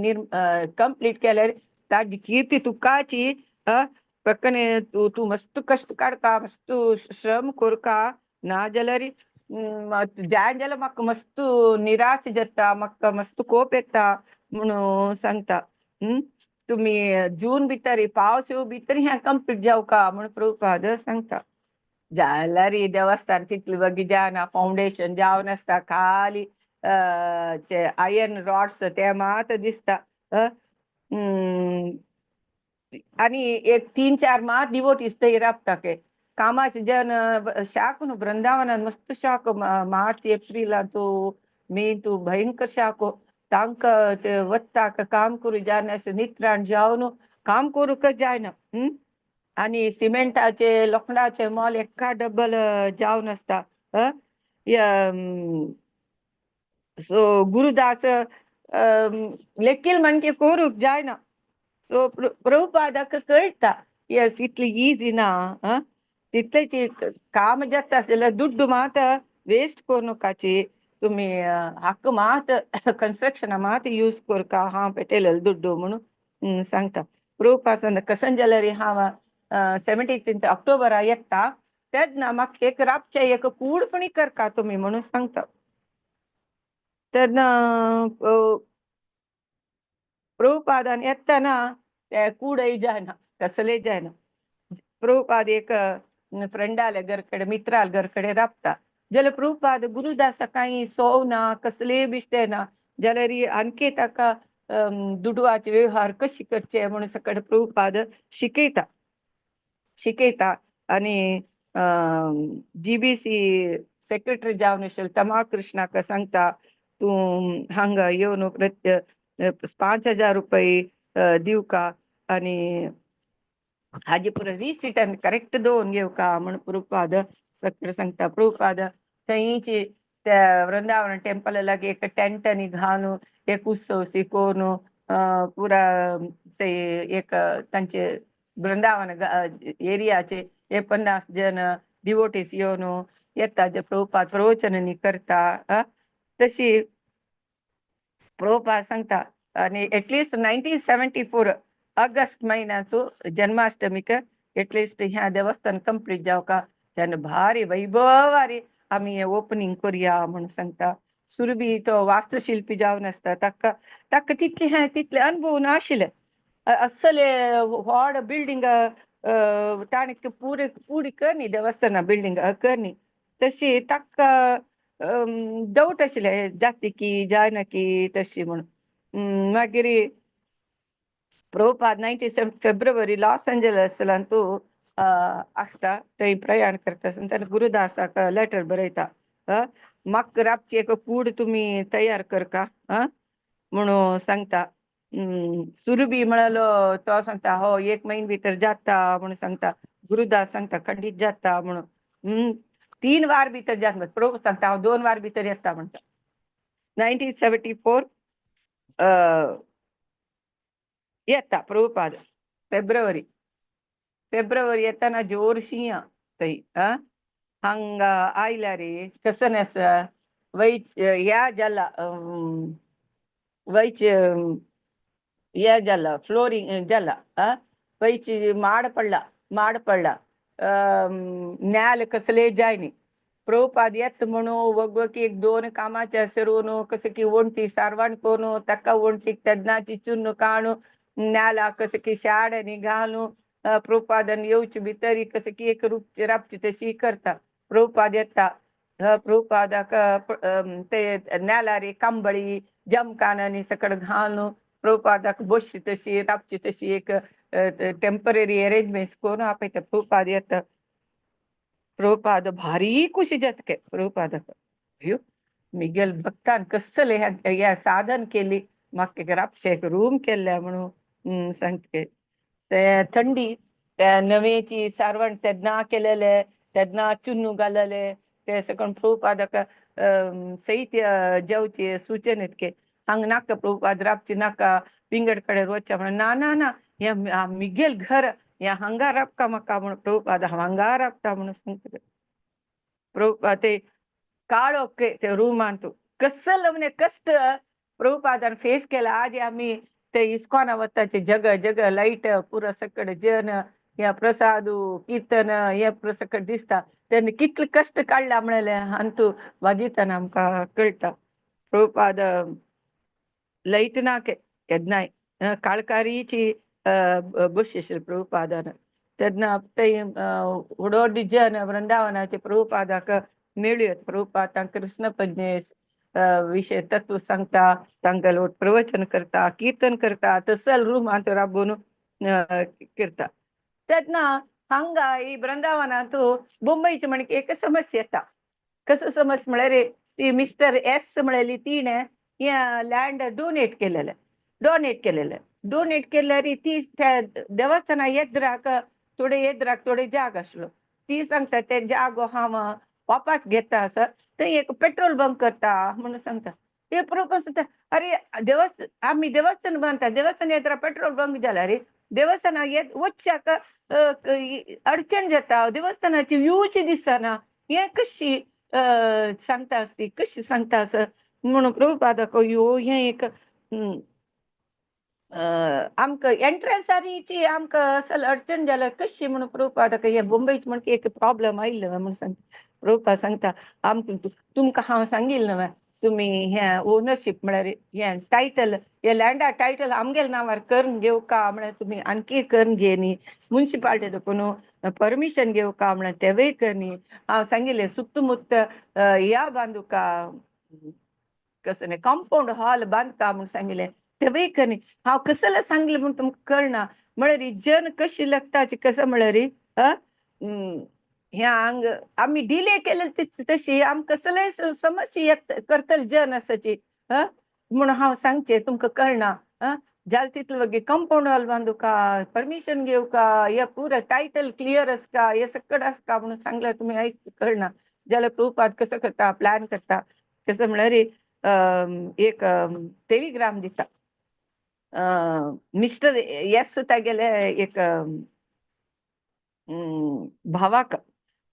S1: कंप्लीट केल्यार ताजी कीर्ती तुकाची. पक्कने तूं तूं मस्त कश्ट काडका, मस्त श्रम करका, ना जाल्यार जाय जाल्यार म्हाका मस्त निराश जाता, म्हाका मस्त कोप येता म्हणून सांगता. तुमी जून भितर पावस येवं भितर हें कंप्लीट जावका म्हणून प्रभुपाद सांगता. जाल्यार देवस्थान तितली वगी जायना, फावंडेशन जावन आसता, खाली आयर्न रॉड्स ते मात दिसता. आनी एक 3-4 मात डिवोटीज थंय राबता के कामाचे जन शाक न्हू वृंदावनान मस्त शाक मार्च एप्रिलांत तूं मे तूं भयंकर शाक, तांकां ते वता काम करूं जायना, अशें नित्राण जावन काम करूंक जायना. आनी सिमेंटाचे लोखणाचे मोल एका डबल जावन आसता. सो गुरुदास लेकील म्हणके करूंक जायना. सो प्रभुपादाक कळटा तितली इजी ना, तितलेच काम जाता जाल्यार दुड्डू मात वेस्ट करूं नाकाची, तुमी हाका मात कन्स्ट्रक्शना मात यूज करका हांव पेटयलेलो दुड्डू म्हणून सांगता. प्रभुपाद सांगता कसन जाल्यार हांव 17 ऑक्टोबरा येता तेन्ना म्हाका एक राबचें एक कूड पण करका तुमी म्हणून सांगता. तेन्ना प्रभुपादान येतना ते कूडय जायना, कसलेय जायना. प्रभुपाद एक फ्रेंडाले घरकडे मित्राल घरकडे राबता जाल्यार प्रभुपाद गुरुदासा कांय सोव ना, कसलेय बिश्टे ना, जाल्यार आणखी ताका दुडवाचे व्यवहार कशी करचे म्हणून सकट प्रभुपाद शिकयता शिकयता. आनी जीबीसी सेक्रेटरी जावन आशिल्ले तमा कृष्णाक सांगता तूं हांगा येवन 5,000 रुपये दिवका आनी हाजी पुरो रिसीट आनी करेक्ट दवरून घेवका म्हण प्रभुपाद सगळें सांगता. प्रभुपाद थंयची त्या वृंदावन टेम्पला लागीं एक टेंट आनी घालून एक उत्सव शिकोवन पुरा ते एक तांचे वृंदावन एरियाचे एक 50 जण डिवोटीस येवन येता जे प्रभुपाद प्रवचन करता. तशी प्रभुपाद सांगता. आनी एटलिस्ट 1974 ऑगस्ट म्हयन्यांतू जन्माष्टमीक एटलिस्ट ह्या देवस्थान कंप्लीट जावका तेन्ना भारी वैभवारी आमी हें ओपनींग करुया म्हणून सांगता. सुरभी तो वास्तुशिल्पी जावन आसता, ताका ताका तितले हें तितले अनुभव नाशिल्ले, असले व्हड बिल्डींग ताणें पुरे पुरी करनी देवस्थाना बिल्डींग करनी तशी ताका डावट आशिल्लें जाता की जायना की तशी म्हणून. मागीर प्रभुपाद 97 फेब्रुवारी लॉस एंजलसांतू आसता, थंय प्रयाण करता आसतना तेन्ना गुरुदासाक लेटर बरयता, म्हाका राबची एक कूड तुमी तयार करका म्हणून सांगता. सुरबी म्हळ्यालो तो सांगता हो एक म्हयने भितर जाता म्हणून सांगता. गुरुदास सांगता खंडीत जाता म्हणून. 3 वार भितर जाता, प्रभु सांगता हांव 2 वार भितर येता म्हणटा. 1974 येता प्रभुपाद फेब्रुवारी. फेब्रुवारी येताना जोर शिंया थंय हांगा आयल्यार कसन आसा वयच ह्या जाला वयच हे जाला फ्लोरींग जाला वयची माड पडला, माड पडला, न्याल कसले जायनी. प्रभुपाद येत म्हणून वगवकी एक 2 कामाचे सरून कसं की वणटी सारवण करून ताका वणटीक तेन्नाची चुन्न काणू न्याला कसं की शाडांनी घालून प्रभुपादान येवचे भितर कसं की एक रूप राबची तशी करता. प्रभुपाद येता, प्रभुपादाक ते न्यालारी कांबळी जमकान आनी सकड घालून प्रभुपादाक बसची तशी राबची तशी एक टेंपररी अरेंजमेंट्स करून आपयता. प्रभुपाद येता, प्रभुपाद भारी खुशी जाता के प्रभुपादाक, अयो मिगेल भक्तान कसले ह्या साधन केली, म्हाका एक राबचें एक रूम केल्लें म्हणून सांगता. ते थंडी त्या नवेची सारवण तेन्ना केलेले, तेन्ना चुन्नू घालले ते सगळं प्रभुपादाक सहित जेवचे सूचन इतके हांगा नाका प्रभुपाद राबचे नाका विंगड कडेन वचचें म्हणून. ना ना ना, हें मिगेल घर हें हांगा राबता म्हाका म्हणून प्रभुपाद हांव हांगा राबता म्हणून सांगता. प्रभुपाद ते काळो ते रुमांत कसलो म्हणजे कश्ट प्रभुपादान फेस केला. आज आमी ते इस्कॉना वताचे जग जग लायट पुरो सकड जन ह्या प्रसाद कीर्तन हे पुरो सकड दिसता. तेन्ना कितले कश्ट काडला म्हणलें हांतू वाजिताना आमकां कळटा. प्रभुपाद लायट ना केन्नाय काळकारीची बशी आशिल्ली प्रभुपादान. तेन्ना थंय व्हडो जन वृंदावनाचे प्रभुपादाक मेळूं. प्रभुपाद तांकां कृष्ण प्रज्ञे विशय तत्व सांगता, तांकां प्रवचन करता, कीर्तन करता, तसल रुमांत राबोवन करता. तेन्ना हांगा ही वृंदावनांत मुंबयची म्हण एक समस्या येता. कसो समस्या म्हळ्यार ती मिस्टर एस म्हळेली तिणें हें लँड डोनेट केलेलें, डोनेट केलेलें. डोनेट केल्यार ती त्या देवस्थाना येद्राक थोडे येद्राक थोडे जाग आसलो. ती सांगता ते जागो हांव वापस घेता आसा थंय एक पेट्रोल बंक करता म्हणून सांगता. ते प्रभु सांगता अरे देवस्थ आमी देवस्थान बांदता, देवस्थान येद्रा पेट्रोल बंक जाला रे, देवस्थाना येत वचच्याक अडचण जाता, देवस्थानाची व्यूची दिसना, हें कशी सांगता आसती कशी सांगता आसा म्हणून प्रभुपादाक यो हें एक आमकां एंट्रन्सारीची आमकां असल अडचण जाल्या कशी म्हणून प्रभुपादाक हें मुंबयच म्हण एक प्रॉब्लम आयिल्लो म्हणून सांगता. प्रभुपाद सांगता आमकां तुमकां हांव सांगिल्लें न्हय तुमी हें ओनरशीप म्हळ्यार हें टायटल हे लँडा टायटल आमगेले नांवार करून घेवका म्हळ्यार तुमी आणकी करून घेनी, मुन्सिपाल्टी देखून परमिशन घेवका म्हळ्यार तेवूय करनी. हांव सांगिल्लें सुत्तमुत्त ह्या बांदुका कसलें कंपावंड हॉल बांदका म्हूण सांगिल्लें तेवूय करनी. हांव कसलें सांगलें म्हूण तुमकां कळना म्हळ्यार जन कशी लागता कसं म्हळ्यार हें हांग आमी डिले केले तशी आमकां कसलेय समस्या येत करतले जन आसाची म्हणून हांव सांगचें तुमकां कळना. जालें तितलें वगी कंपावंड हॉल बांदुका, परमिशन घेवका, हे पुरो टायटल क्लियर आसका, हे सकट आसका म्हणून सांगल्यार तुमी आयक कळना. जाल्यार प्रभुपाद कसो करता प्लॅन करता कसं म्हळ्यार एक टेलिग्राम दिता मिस्टर एस तागेले एक भावाक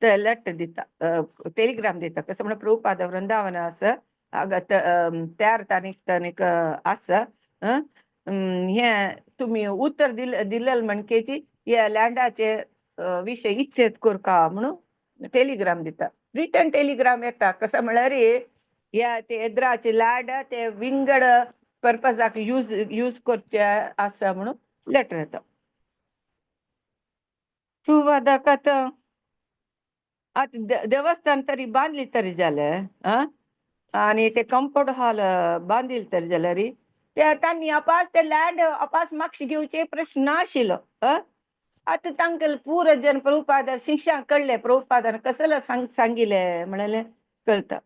S1: ते लेटर दिता, टेलिग्राम दिता. कसं म्हणल्यार प्रभुपाद वृंदावन आसा हांगा तयार तारीख तारीख आसा हें तुमी उतर दिलें म्हणकेची ह्या लँडाचे विशय इच्छेत करका म्हणून टेलिग्राम दिता. रिटर्न टेलिग्राम येता कसं म्हळ्यार ह्या ते येद्राचे लँड ते विंगड पर्पजाक यूज यूज करचे आसा म्हणून लेटर येता. प्रभुपादाक आतां आतां देवस्थान तरी बांदली तरी जालें आं, आनी ते कंपाउंड हॉल बांदिल तरी जाल्यार ते तांणी अपास ते लँड अपास मागशी घेवचे प्रश्न नाशिल्लो. आतां तांकां पुरो जन प्रभुपाद शिक्षा कळ्ळें, प्रभुपादान कसले सांगिलें म्हणलें कळटा.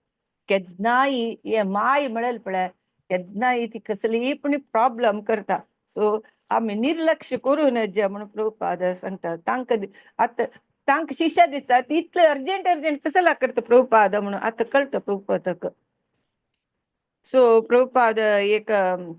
S1: केन्नाय हे माय म्हणलें पळय केन्नाय ती कसलीय पण प्रॉब्लम करता. सो आमी निर्लक्ष करूं नज म्हणून प्रभुपाद सांगता. तांकां आतां तांकां शिक्षा दिसता इतलें अर्जंट अर्जंट कसला करता प्रभुपाद म्हणून आतां कळटा प्रभुपादाक. सो प्रभुपाद एक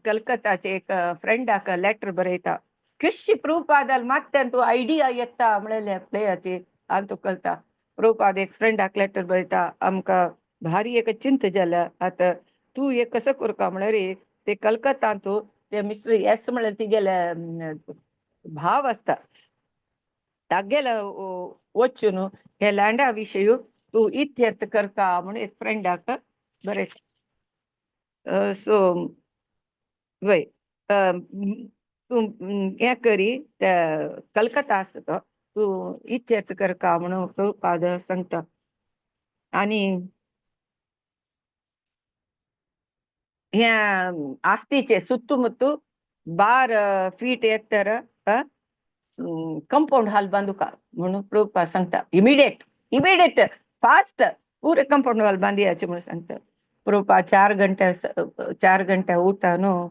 S1: कलकत्ताचे एक फ्रेंडाक लेटर बरयता. कशी प्रभुपादाल मात्यान तूं आयडिया येता म्हणलें प्लेयाची आनी तो कळटा. प्रभुपाद एक फ्रेंडाक लेटर बरयता, आमकां भारी एक चिंता जाल्या आतां तूं एक कसो करता म्हणल्यार ते कलकत्तांत ते मिस्टर एस म्हणल्यार तिगेले भाव आसता तागेले वचून हे लँडा विशय तूं इत्यर्थ करता म्हणून एक फ्रेंडाक बरयता. सो वय तूं हें करी ते कलकत्ता आसा तो तूं इत्यर्थ करता म्हणून प्रभुपाद सांगता. आनी ह्या आस्तीचे सुत्तुमुत्तु 12 फीट एत्तर कंपाउंड हॉल बांदुका म्हणून प्रभुपाद सांगता. इमिडिएट इमिडिएट फास्ट पुरे कंपाउंड हॉल बांदियाचे म्हणून सांगता. प्रभुपाद 4 घंटे उठा न्हू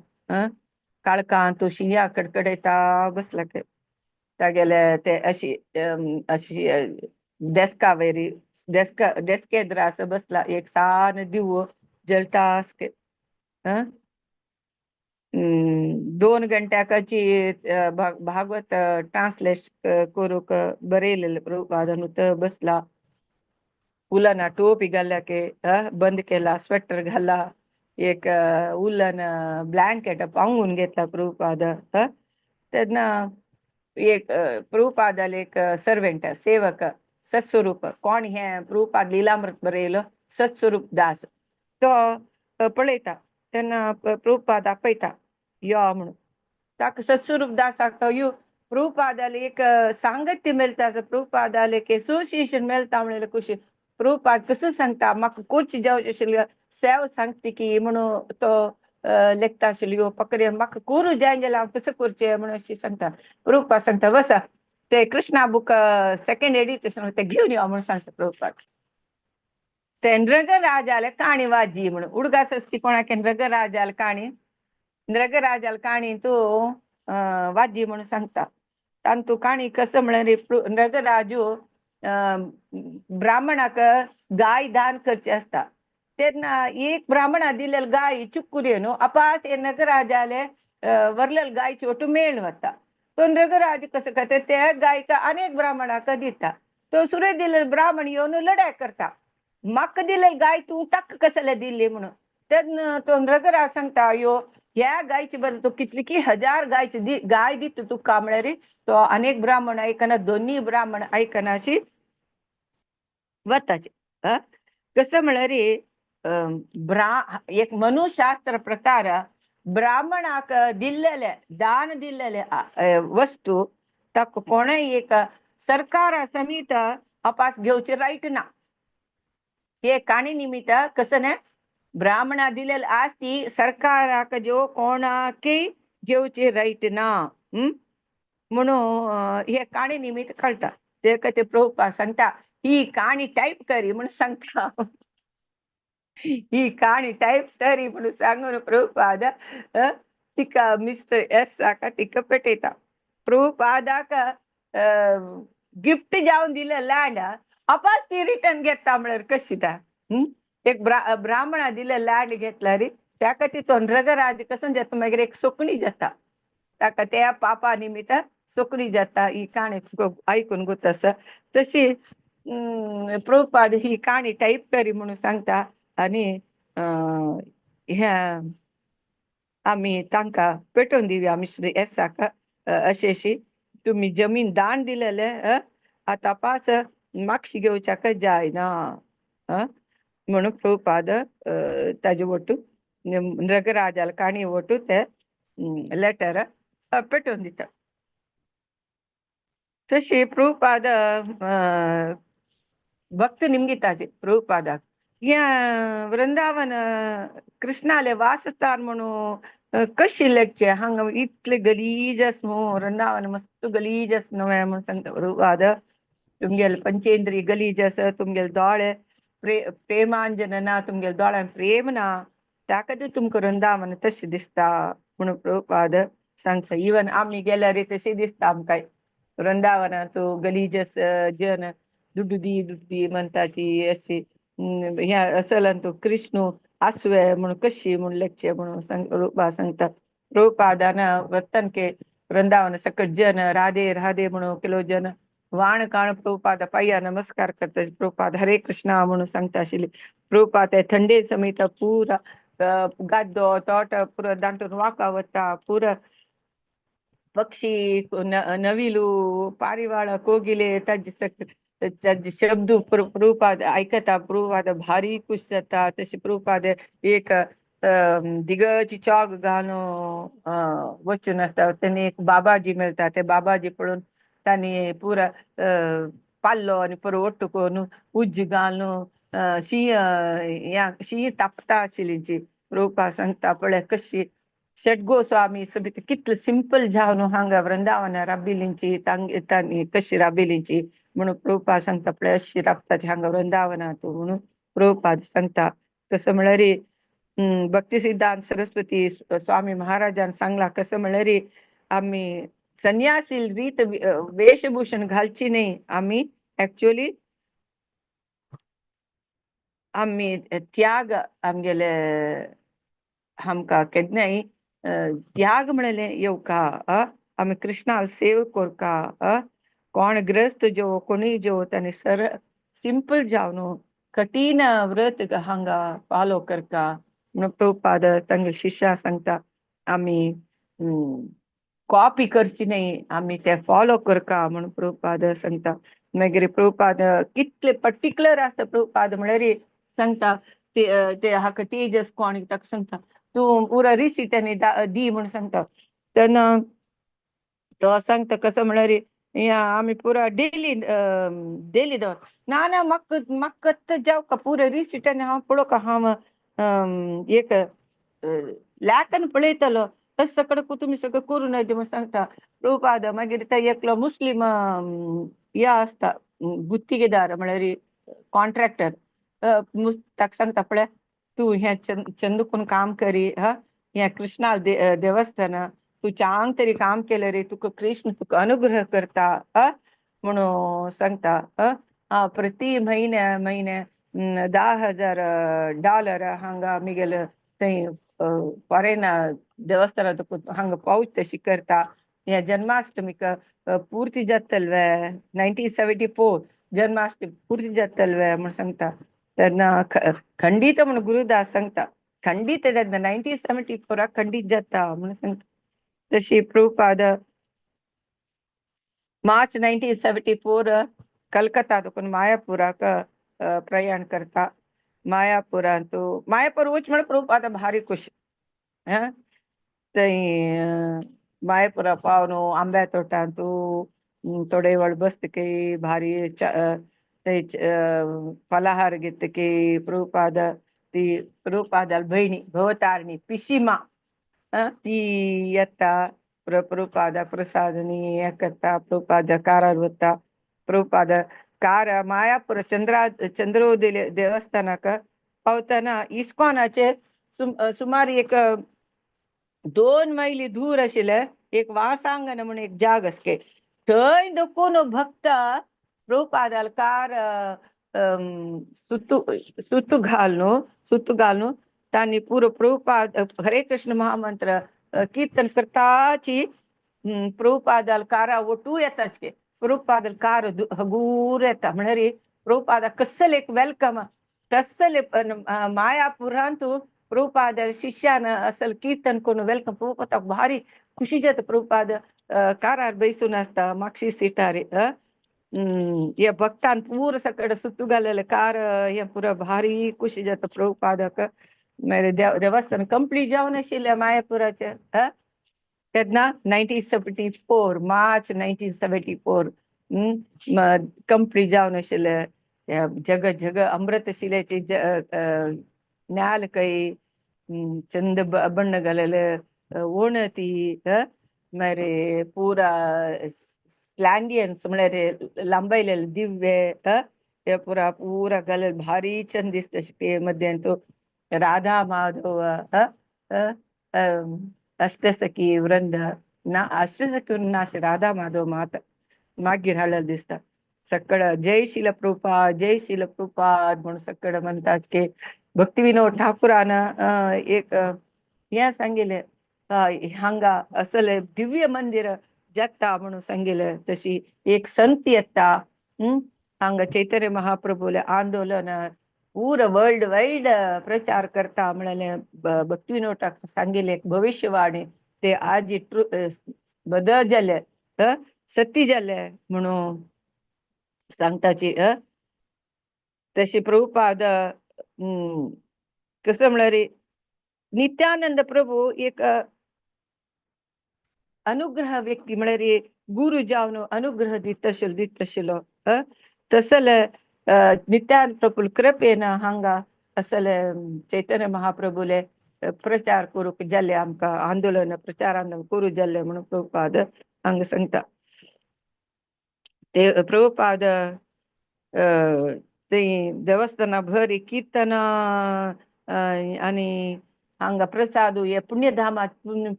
S1: काळखांत शिंया कडकडेता बसला ते तागेले ते अशी अशी डेस्का वयरी डेस्का डेस्केद्र असं बसला, एक सान दिवो जलता असके. 2 घंट्याची भागवत ट्रान्सलेट करूंक बरयलेलें प्रभुपादान थंय बसला. उलना टोपी घाल्ल्या के बंद केला, स्वेटर घाला, एक उलन ब्लँकेट पांगून घेतला प्रभुपाद. तेन्ना एक प्रभुपादाले एक सर्वेंट सेवक सत्स्वरूप कोण हें प्रभुपाद लीलामृत बरयलो सत्स्वरूप दास तो पळयता तेन्ना प्रभुपाद आपयता यो म्हणून. ताका सत्स्वरूप दासाक यो प्रभुपादाले एक सांगत्य मेळटा, प्रभुपादाले एक एसोसिएशन मेळटा म्हणलें खुशी. प्रभुपाद कसो सांगता म्हाका कोच जावचें आशिल्लें सेव सांगता की म्हणून तो लेखता आशिल्ली पकडे म्हाका करूं जाय जाल्यार हांव कसो करचें म्हणून अशें सांगता. प्रभुपाद सांगता बसा ते कृष्णा बुक सेकंड एडिशन ते घेवन यो म्हणून सांगता प्रभुपाद. ते नृगराजाले काणी वाजी म्हणून उडगास ती कोणाक नृगराजाले काणी नृगराजाले काणी तूं वाजी म्हणून सांगता. तांतू काणी कसं म्हणल्यार नृगराजू ब्राह्मणाक गाय दान करचे आसता तेन्ना एक ब्राह्मणा दिलेले गाय चुक्कुरी न्हू अपास हे नगराजाले वरलेले गायचे ओटू मेळ वता. तो नृगराज कसं करता त्या गायका अनेक ब्राह्मणाक दिता. तो सुरे दिलेले ब्राह्मण येवन लढाय करता, म्हाका दिलेले गाय तूं ताका कसले दिली म्हणून. तेन्ना तो नृगराज सांगता यो ह्या गायचे बदल तूं कितली की 1000 गायची गाय दिता तुका म्हळ्यार तो अनेक ब्राह्मण आयकना, दोन्ही ब्राह्मण आयकना अशी वताचे. कसं म्हळ्यार एक मनुशास्त्र प्रकार ब्राह्मणाक दिल्लेले दान दिल्लेले वस्तू ताका कोणेय एक सरकारा समीत अपास घेवचे रायट ना. हे काणी निमित्त कसं ना ब्राह्मणा दिलेले आस्ती सरकाराक जो कोणाकय घेवचे रायट ना म्हणून हे काणी निमित्त कळटा. ते ते प्रभुपाद सांगता ही काणी टायप करी म्हणून सांगता. ही काणी टायप तरी म्हणून सांगून प्रभुपाद तिका मिस्टर एस हाका तिका पेटयता. प्रभुपादाक गिफ्ट जावन दिलें लँड अपास ती रिटर्न घेता म्हळ्यार कशी ता. एक ब्राह्मणा दिलें लँड घेतला रे ताका ती तो नृगराज कसो जाता मागीर एक सोकणी जाता ताका त्या पापा निमित्त सोकणी जाता. ही काणी आयकून गोत आसा. तशी प्रभुपाद ही काणी टायप करी म्हणून सांगता. आनी ह्या आमी तांकां पेटोवन दिवया मिस्टर एसाक अशें अशी तुमी जमीन दान दिलेले आतां पास मागशी घेवच्याक जायना म्हणून प्रभुपाद ताजे वटू नृगराजाल काणी वटू ते लेटर पेटोवन दिता. तशी प्रभुपाद भक्त निमगिताचे प्रभुपादाक ह्या वृंदावन कृष्णाले वासस्थान म्हणून कशी लेखचे हांगा इतले गलीज आस न्हू वृंदावन मस्त गलीज आस न्हू म्हणून सांगता प्रभुपाद. तुमगेले पंचेंद्रिय गलीज आसा, तुमगेले दोळे प्रेमांजन ना, तुमगेले दोळ्यान प्रेम ना, त्या खातीर तुमकां वृंदावन तशें दिसता म्हणून प्रभुपाद सांगता. इवन आमी गेल्यार तशें दिसता आमकां वृंदावनाचो गलीज जन दुड्डू दी दुड्डू दी म्हणटाची अशी ह्या असलन तो कृष्ण आसवे म्हणून कशी म्हणून लेखचे म्हणून रूपा सांगता. प्रभुपादान वर्तन के वृंदावन सकट जन राधे राधे म्हणून केलो जन वाण काण प्रभुपाद पाया नमस्कार करता. प्रभुपाद हरे कृष्णा म्हणून सांगता आशिल्ली. प्रभुपाद ते थंडे समेत पुरा गाद्दो तोट पुरा दांटून वाका वता, पुरा पक्षी नविलू पारिवाळ कोगिले ताजे ताजे शब्द प्रभुपाद आयकता. प्रभुपाद भारी खुश जाता. तशें प्रभुपाद एक दिगची चौक घालून वचून आसता तेन्ना एक बाबाजी मेळटा. ते बाबाजी पळोवन तांणी पुरा पाल्लो आनी पुरो ओट्टू करून उज्ज घालून शीं ह्या शीं तापता आशिल्ली. प्रभुपाद सांगता पळय कशी षड्गोस्वामी सगळी कितले सिंपल जावन हांगा वृंदावन राबिलींची तांणी कशी राबिलींची म्हणून प्रभुपाद सांगता. पळय अशी राबताची हांगा वृंदावनांत म्हणून प्रभुपाद सांगता. कसं म्हळ्यार भक्ती सिद्धांत सरस्वती स्वामी महाराजान सांगला कसं म्हळ्यार आमी संन्यासी रीत वेशभूषण घालची नाही, आमी ऍक्च्युअली आमी त्याग आमगेले आमकां केन्नाय त्याग म्हणलें येवका, आमी कृष्णाक सेव करका, कोण ग्रस्त जो कोणूय जो ताणें सर सिंपल जावन कठीण व्रत हांगा फॉलो करका म्हणून प्रभुपाद तांगे शिष्या सांगता. आमी कॉपी करची न्ही, आमी ते फॉलो करका म्हणून प्रभुपाद सांगता. मागीर प्रभुपाद कितले पर्टिक्युलर आसता प्रभुपाद म्हळ्यार सांगता ते हाका तेजस कोण ताका सांगता तूं पुरा रिसीट आनी दी म्हणून सांगता. तेन्ना तो सांगता कसं म्हळ्यार या आमी पुरा डेली डेली दवर ना ना म्हाका म्हाका जावका पुरा रिसीट आनी हांव पळोवका हांव एक लेखन पळयतलो तशें सगळें तुमी सगळें करूं नये म्हणून सांगता प्रभुपाद. मागीर ते एकलो मुस्लीम या आसता गुत्तिगेदार म्हळ्यार कॉन्ट्रॅक्टर ताका सांगता पळय तूं हें चंद करून काम करी हा हें कृष्णा देवस्थान तूं चांग तरी काम केलें रे तुका कृष्ण तुका अनुग्रह करता म्हणून सांगता. प्रति म्हयन्या म्हयन्या $10,000 हांगा मिगेले थंय फॉरेन देवस्थानात तुका हांगा पावच तशी करता. ह्या जन्माष्टमीक पुर्ती जातले 1974 जन्माष्टमी पुर्ती जातले म्हूण सांगता. तेन्ना खंडीत म्हूण गुरुदास सांगता खंडीत जाता 1974 खंडीत जाता म्हणून सांगता. तशी प्रभुपाद मार्च 1974 कलकत्ता देखून मायापुराक प्रयाण करता. मायापुरांत मायापूर वच म्हळ्यार प्रभुपाद भारी खुश थंय मायापुरा पावन आंब्या तोटांत थोडे वेळ बसतकी भारी थंय फलाहार घेतकी प्रभुपाद ती प्रभुपादाल भयणी भवतारणी पिशिमा ती येता प्रभुपादा प्रसाद आनी हें करता. प्रभुपाद कारार वता. प्रभुपाद कार मायापूर चंद्रोदय देवस्थानाक पावतना इस्कॉनाचे सुमार एक 2 मैली दूर आशिल्लें एक वासांगन म्हणून एक जाग आसके थंय देखून भक्त प्रभुपादाल कार सुतू सुतू घालून सुतू घालून तांणी पुरो प्रभुपाद हरे कृष्ण महामंत्र कीर्तन करताची प्रभुपादाल कारा ओटू येताच प्रभुपादाल कार हगूर येता म्हळ्यार प्रभुपादा कसले एक welcome तसले मायापुरांत प्रभुपाद शिष्यान असल कीर्तन करून welcome प्रभुपादाक भारी खुशी जाता. प्रभुपाद कारार बैसून आसता मागशी सिटार हे भक्तान पूर सगळे सुतू घालेले कार हे पुरो भारी खुशी जाता प्रभुपादाक. मागीर देवस्थान कंप्लीट जावन आशिल्लें मायापुराचें तेन्ना 1974 मार्च 1974 कंप्लीट जावन आशिल्लें जग जग अमृतशिलेची न्याल कै चंद बण्ण घालेले ओणती मागीर पुरा स्लँडियन्स म्हळ्यार लांबयलेले दिव्ये हे पुरा पुरा घालेले भारी चंद दिसता ते मध्यंतु राधा माधव अष्टसखी वृंद ना अष्टसखी वृंद राधा माधव माता मागीर हाडलेले दिसता. सकळ जय शिल प्रभुपाद जय शिल प्रभुपाद म्हणून सकळ म्हणतात की भक्तिविनोद ठाकूरान एक हें सांगिल्लें हांगा असले दिव्य मंदिर जाता म्हणून सांगिल्लें. तशी एक संत येता हांगा चैतन्य महाप्रभूले आंदोलन पूरा वर्ल्ड वाईड प्रचार करता म्हणले भक्तिविनोद ठाकूर सांगिल्लें एक भविष्यवाणी ते आज बदल जाले सत्य जाले म्हणून सांगताची. तशी प्रभुपाद कसं म्हळ्यार नित्यानंद प्रभू एक अनुग्रह व्यक्ती म्हळ्यार गुरु जावन अनुग्रह दित आशिल्लो. तसले नित्यानंद प्रभू कृपेन हांगा असले चैतन्य महाप्रभूले प्रचार करूंक जाल्ले आमकां आंदोलन प्रचार आंदोलन करूंक जाल्ले म्हणून प्रभुपाद हांगा सांगता. ते प्रभुपाद ते देवस्थाना भर कीर्तन आनी हांगा प्रसाद हे पुण्यधामात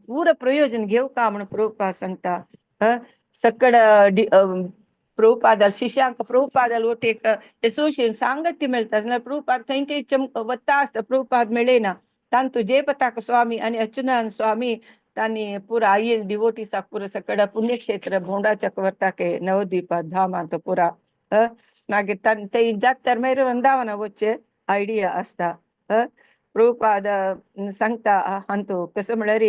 S1: पुरा प्रयोजन घेवका म्हणून प्रभुपाद सांगता. सकळ प्रभुपादाल शिष्यांक प्रभुपादाल वट एक एसोसिएशन सांगती मेळटा जाल्यार प्रभुपाद खंय खंय चम वता आसता प्रभुपाद मेळना. तांतू जयपताक स्वामी आनी अच्युतानंद स्वामी तांणी पुरा आयल डिवोटीसाक पुरा सकळ पुण्यक्षेत्र भोंडा चक्रवर्ताके नवद्वीप धामांत पुरा मागीर ते जात्तर मागीर वृंदावना वचचे आयडिया आसता. प्रभुपाद सांगता हांतू कसं म्हळ्यार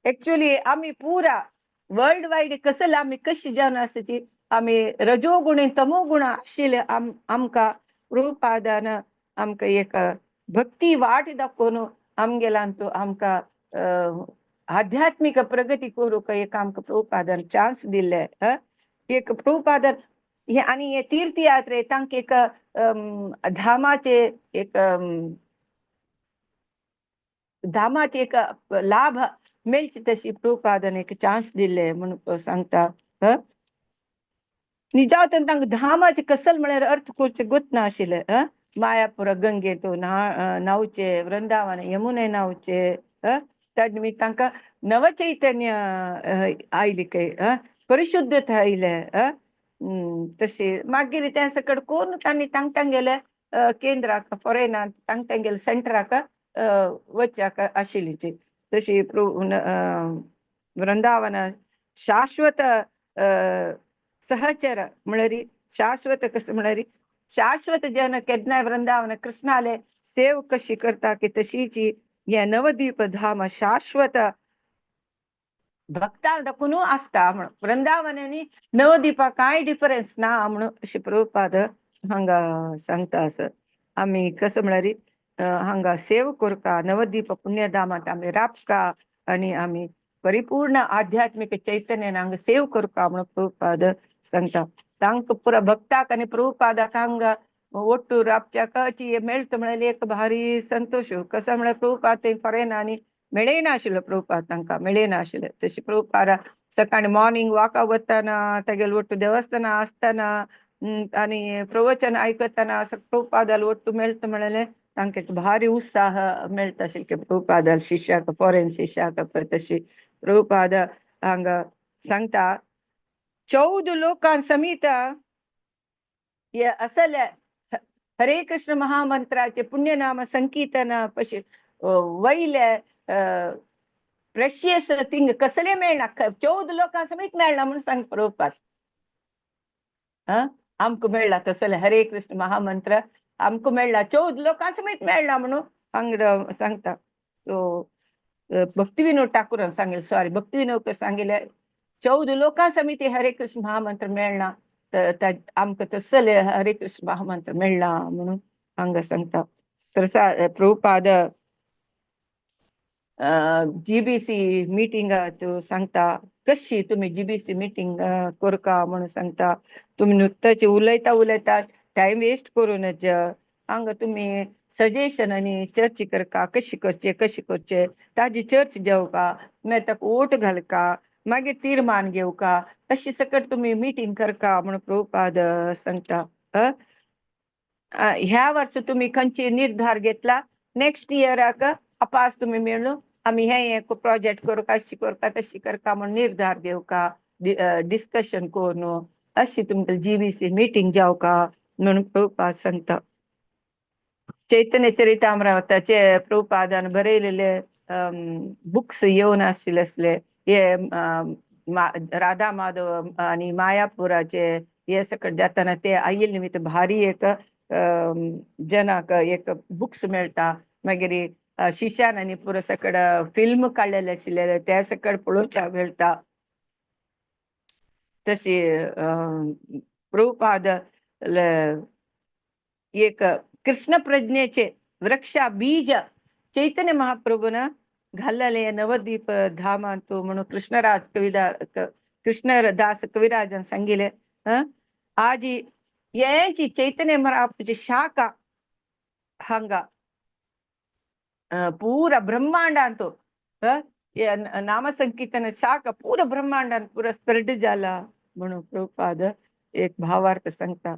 S1: एक्चुअली आमी पुरा वर्ल्ड वायड कसले आमी कशी जावन आसा आमी रजोगुण तमोगुण आशिल्ले आमकां प्रभुपादान आमकां एक भक्ती वाट दाखोवन आमगेल्यान आमकां आध्यात्मीक प्रगती करूंक एक आमकां प्रभुपादान चान्स दिल्ले. एक प्रभुपादान हे आनी हे तीर्थयात्रे तांकां एक धामाचे एक धामाचे एक लाभ मेळचे तशी प्रभुपादान एक चान्स दिल्ले म्हणून सांगता. निजावतन तांकां धामाचे कसल म्हळ्यार अर्थ करचे गोत नाशिल्ले. मायापुर गंगेंत न्हांवचे वृंदावन यमुने न्हांवचे त्या निमित्त तांकां नवचैतन्य आयली खंय परिशुद्धता आयले. तशें मागीर तें सकट करून तांणी तांक तांगेले केंद्राक फॉरेनाक तांक तांगेले सेंटराक वचच्याक आशिल्ली. तशी वृंदावन शाश्वत सहचर म्हळ्यार शाश्वत कसं म्हळ्यार शाश्वत जन केन्नाय वृंदावन कृष्णाले सेव कशी करता की तशीची हे नवद्वीप धाम शाश्वत भक्तांक दाखोवन आसता म्हणून वृंदावन आनी नवद्वीपा कांय डिफरन्स ना म्हणून अशें प्रभुपाद हांगा सांगता. आसत आमी कसं म्हळ्यार हांगा सेव करका नवद्वीप पुण्यधामांत आमी राबका आनी आमी परिपूर्ण आध्यात्मीक चैतन्यान हांगा सेव करका म्हणून प्रभुपाद सांगता. तांकां पुरा भक्ताक आनी प्रभुपादाक हांगा ಒಟ್ಟು राबच्याक मेळटा म्हळ्यार एक भारी संतोश. कसो म्हळ्यार प्रभुपाद थंय फॉरेन आनी मेळनाशिल्लो प्रभुपाद तांकां मेळनाशिल्ले. तशें प्रभुपाद सकाळी मॉर्निंग वॉकाक वतना तागेले ಒಟ್ಟು देवस्थान आसतना आनी प्रवचन आयकतना प्रभुपादाल ಒಟ್ಟು मेळटा म्हळ्यार तांकां एक भारी उत्साह मेळटा आशिल्ले प्रभुपादाल शिष्याक फॉरेन शिष्याक तशी प्रभुपाद हांगा सांगता 14 लोकां समीत हे असले हरे कृष्ण महामंत्राचे पुण्यनाम संकीर्तन पशी वयले प्रेशियस थिंग कसले मेळना 14 लोकां समेत मेळना म्हणून सांग प्रभुपाद. आमकां मेळ्ळा तसले हरे कृष्ण महामंत्र आमकां मेळ्ळा 14 लोकां समेत मेळ्ळा म्हणून हांगा सांगता. सो भक्तिविनोद ठाकूरान सांगिल्लें सॉरी भक्तिविनोद सांगिल्लें 14 लोकां समेत हरे कृष्ण महामंत्र मेळना आमकां तसले हरे कृष्ण महामंत्र मेळ्ळा म्हणून हांगा सांगता. प्रभुपाद जीबीसी मिटिंगात सांगता कशी तुमी जीबीसी मिटींग करका म्हणून सांगता. तुमी नुस्त्याचे उलयता उलयता टायम वेस्ट करूं नज. हांगा तुमी सजेशन आनी चर्च करका कशी करचे कशी करचे ताजी चर्च जेवका मागीर ताका वोट घालका मागीर तीर्मान घेवका अशी सकट तुमी मिटींग करका म्हणून प्रभुपाद सांगता. ह्या वर्सा तुमी खंयची निर्धार घेतला नेक्स्ट इयराक अपास तुमी मेळून आमी हे प्रोजेक्ट करका अशी करका तशी करका म्हणून निर्धार घेवका डिस्कशन करून अशी तुमकां जीबीसी मिटींग जावका म्हणून प्रभुपाद सांगता. चैतन्य चरितामृताचे प्रभुपादान बरयलेले बुक्स येवन आशिल्ले आसले हे राधा माधव आणि मायापुराचे हे सकट जाताना ते आयिल्ले निमित्त भारी एक जनाक एक बुक्स मेळटा. मागीर शिष्यान आनी पुरो सकड फिल्म काडलेले आशिल्ले ते सकड पळोवच्याक मेळटा. तशी प्रभुपाद एक कृष्ण प्रज्ञेचे वृक्षा बीज चैतन्य महाप्रभून घाल्लेले नवद्वीप धामांतु म्हणून कृष्णराज कविदा कृष्णदास कविराजन सांगिले. आजी यांची चैतन्य महाप्रभूची शाखा हांगा पूरा ब्रह्मांडांतु नामसंकीर्तन शाखा पूरा ब्रह्मांडांत पुरा स्प्रेड जाला म्हणून प्रभुपाद एक भावार्थ सांगता.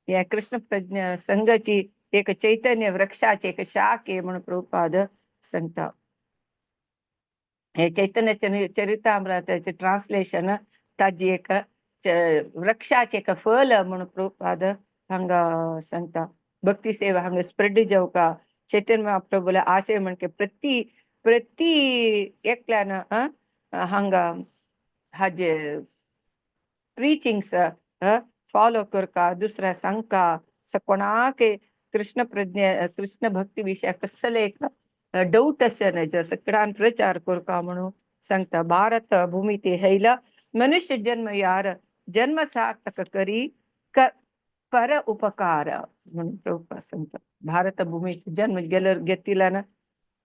S1: या कृष्ण प्रज्ञा संघाची एक चैतन्य वृक्षाचे एक शाखे म्हणून प्रभुपाद सांगता. हे चैतन्य चरितामृताचे ट्रान्सलेशन ताजी एक वृक्षाचे एक फल म्हणून प्रभुपाद हांगा सांगता. भक्ती सेवा हांगा स्प्रेड जावका चैतन्य महाप्रभूला आशय म्हणके प्रति प्रति एकल्यान हांगा हाजे प्रीचिंग्स फॉलो करका दुसऱ्या सांगका कोणाक कृष्ण प्रज्ञा कृष्ण भक्ती विषय कसले एक डाऊट अशें न्हय सगळ्यान प्रचार करका म्हणून सांगता. भारत भूमी ते हैला मनुष्य जन्म यार जन्म सार्थक करी पर उपकार म्हणून प्रभुपाद सांगता. भारत भूमीत जन्म गेले घेतिला ना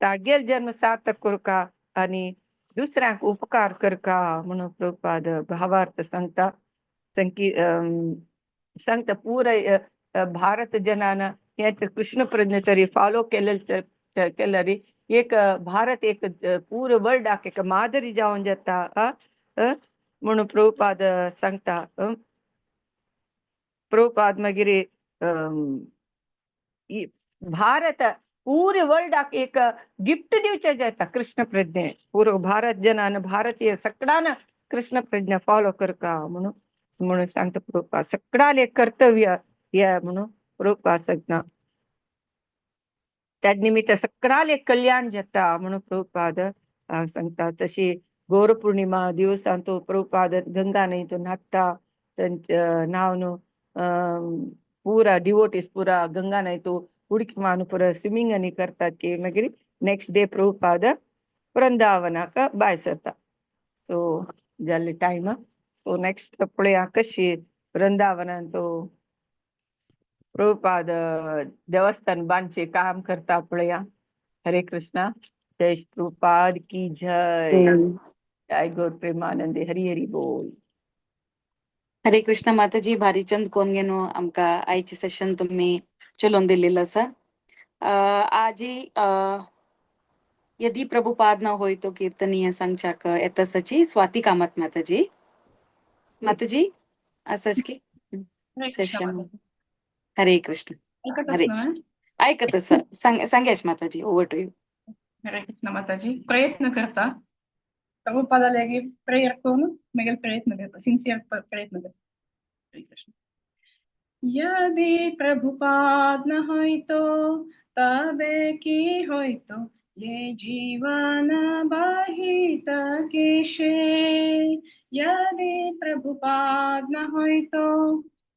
S1: तागेल जन्म सार्थक करका आणि दुसऱ्यांक उपकार करका म्हणून प्रभुपाद भावार्थ सांगता. सांगता पुराय भारत जनान हे कृष्ण प्रज्ञा तरी फॉलो केलेले केल्यार एक भारत एक पुरो वर्ल्डाक एक मादरी जावन जाता म्हणून प्रभुपाद सांगता. प्रभुपाद मागीर भारत पुरे वर्ल्डाक एक गिफ्ट दिवचे जाता कृष्ण प्रज्ञे पुरो भारत जनान भारतीय सगळ्यान कृष्ण प्रज्ञा फॉलो करका म्हणून म्हणून सांगता प्रभुपाद. सगळ्याले कर्तव्य हे म्हणून प्रभुपाद सांगता. त्या निमित्त सगळ्याले कल्याण जाता म्हणून प्रभुपाद सांगता. तशी गौरपौर्णिमा दिवसांत प्रभुपाद गंगा न्हंयेंत न्हाता तांच्या न्हावन पुरा डिवोटीज पुरा गंगा न्हंयेंत उडकी मारून पुरा स्विमींग आनी करतात की मागीर नेक्स्ट डे प्रभुपाद वृंदावनाक भायर सरता. सो जाल्ले टायम. सो नेक्स्ट पळया कशी वृंदावनांत प्रभुपाद देवस्थान बांदचे काम करता पळया. हरे कृष्णा. जय प्रभुपाद की जय. जय गौर प्रेमानंद. हरी हरी बोल.
S4: हरे कृष्ण माताजी. भारीचंद कोणगेनो आमकां आयचे सेशन तुम्ही चलोवन दिलेलं आसा. आजी यदि प्रभुपाद न होय तो कीर्तनीय सांगच्याक येता सची स्वाती कामत माताजी. माताजी आसाच की सेशन. हरे कृष्ण. हरे कृष्ण. ऐकत आसा सांग्याच माताजी. Over to you.
S5: Hare Krishna Mataji. प्रयत्न करता प्रभुपादा लागी प्रेयर करून मागीर प्रयत्न करता सिन्सियर प्रयत्न करता. हरे कृष्ण. यदि प्रभुपाद न হইতো তবে কি হইতো ये जीवन বাহিত কেশে. यदि प्रभुपाद न হইতো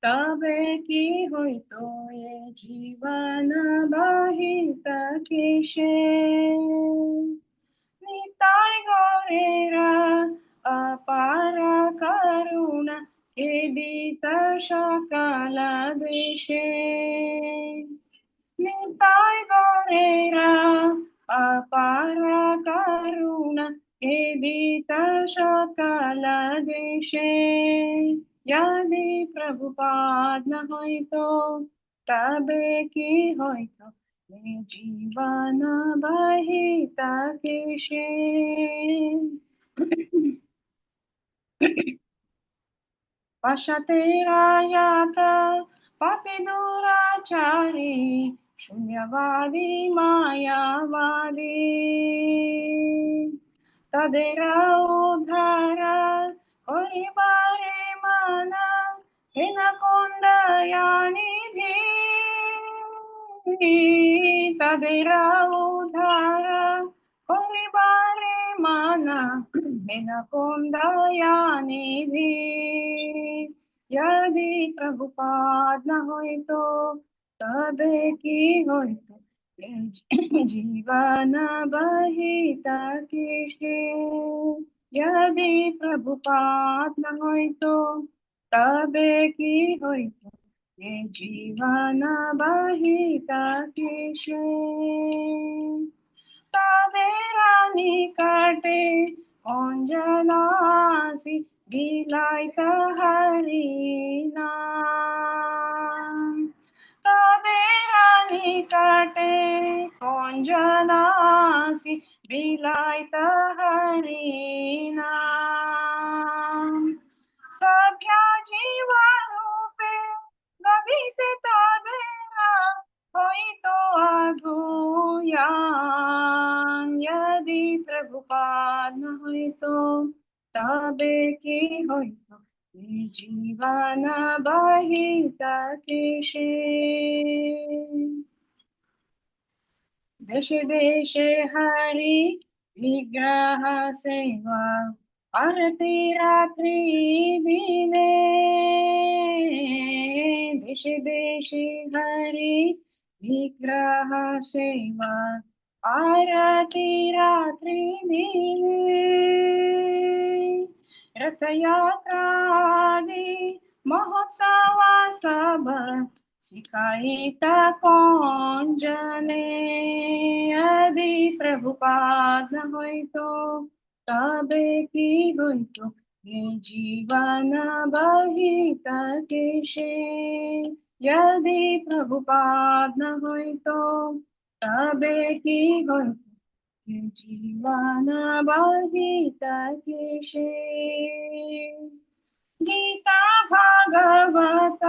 S5: তবে কি হইতো ये जीवन বাহিত কেশে. নিতাই গৌরেরা অপার করুণা কেদিত সকাল দেশে. নিতাই গৌরেরা अपार करुणा केदित सकल देशे। यदि प्रभुपाद न হইতো তবে কি হইতো এ জীবন বাহিতা কেশে। পশ্চাতে যাত পাপী দুরাচারী শূন্যবাদী মায়াবাদী, তাদের উদ্ধার করিবারে মানা হেন কোন দয়ানিধি, তাদের উদ্ধার করিবারে মানা হেন কোন দয়ানিধি। যদি প্রভুপাদ না হইতো তবে কি হইতো এ জীবন বাহিতা কেশে। যদি প্রভুপাদ না হইতো তবে কি হইতো এ জীবন বাহিতা কেশে। তাদের নিকটে কঞ্জনাসি বিলাইত হরি নাম, তাদের নিকটে কঞ্জনাসি বিলাইত হরি নাম। সখ্যা জীবরূপে গদিতে তাদের হইতো আগুয়ান, যদি প্রভুপাদ না হইতো তবে কি হইতো এ জীবন বাহিতা কেশে। দেশে দেশে হরি বিগ্রহ সেবা আরতি রাত্রি দিনে, দেশে দেশে হরি বিগ্রহ সেবা আরতি রাত্রি দিনে। রথযাত্রাদি মহোৎসব সব শিখাইতা কঞ্জনে, যদি প্রভুপাদ না হইতো তবে কি হইতো এ জীবন বাহিতা কেশে। যদি প্রভুপাদ না হইতো তবে কি হইতো এ জীবন বাহিতা কেশে। গীতা ভাগবত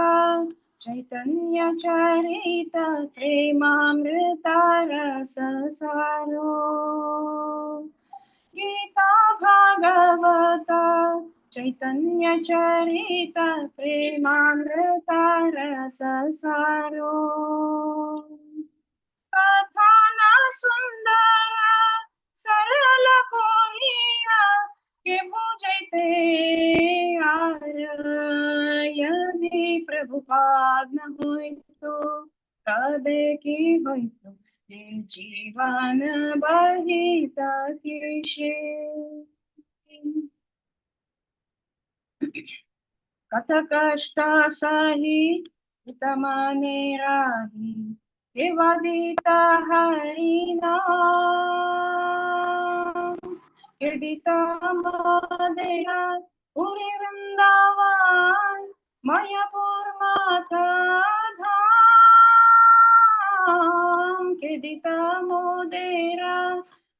S5: চৈতন্য চরিত প্রেমামৃত রস সারো, গীতা ভাগবত চৈতন্য চরিত প্রেমামৃত রস সারো। কথা না সুন্দর সরল করিয়া কে বুঝাইতে আর, যদি প্রভুপাদ না হইতো তবে কি হইতো এ জীবন বাহিতা কেশে। কত কষ্ট সহি মনে রাধি কেবদিতা হরি নাম, কেদিতা মদেরা পুরী বৃন্দাবন মায়াপুর মাথা ধাম, কেদিতা মোদেরা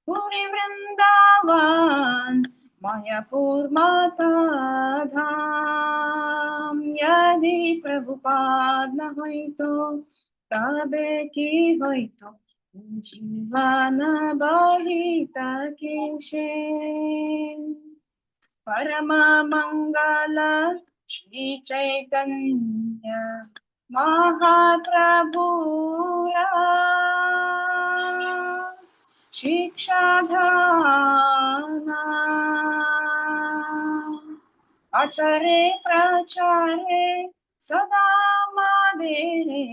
S5: পুরী বৃন্দাবন মায়াপুর মাতা ধাম। যদি প্রভুপাদ না হইতো তবে কি হইতো জীবন বাহিতা কেশে। পরম মঙ্গল শ্রী চৈতন্য মহাপ্রভুরা শিক্ষাধানা, আচারে প্রচারে সদা মাদেরে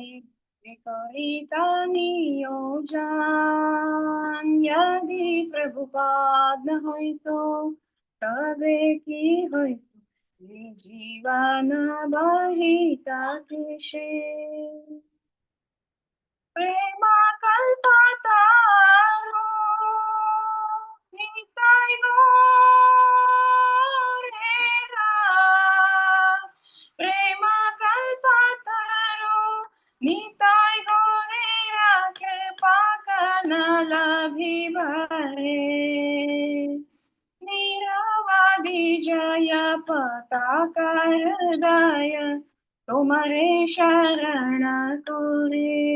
S5: করিতা নিয়োজন। যদি প্রভুপাদ না হইতো তবে কি হইতো এ জীবন বাহিতা কেশে। প্রেমা কল্পতারু গৌরেরা প্রেম কল্পতরু নিতাই গৌরেরা কৃপা কন লভিবারে। নিরবধি জয় পতাকার দয়া তোমারে শরণ করে।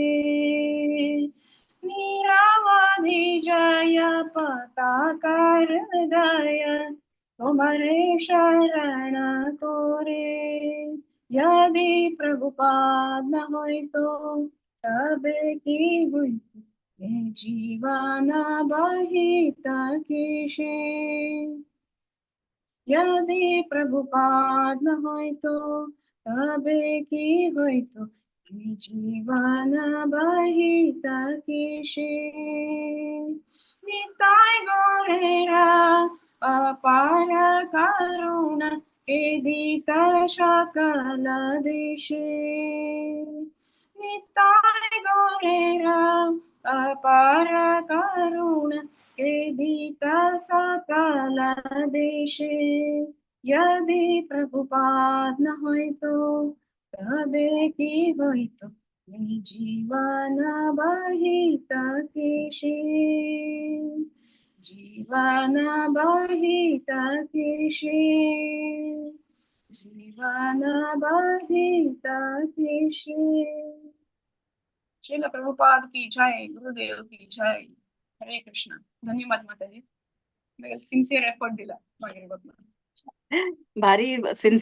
S5: নিরবধি জয় পতাকার দয়া তোমারে শরণ করে। যদি প্রভুপাদ না হইতো তবে কি হইতো এ জীবন বাহিতা কিসে? যদি প্রভুপাদ না হইতো তবে কি হইতো এ জীবন বাহিতা কিসে? নিতাই গৌরেরা অপার করুণা কে দিতা সকল দেশে। নিতাই গৌরেরা অপার করুণা কে দিতা সকল দেশে। যদি প্রভুপাদ না হইতো তবে কি হইতো এই জীবন বাহিতা কিসে? জীবন বাহিতা কিসে? জীবন বাহিতা কিসে? श्रील प्रभुपाद की जय, गुरुदेव की जय. हरे कृष्ण. धन्यवाद माताजी. सिन्सिअर एफर्ट दिला मागीर.
S4: भारी. सिन्सिअर.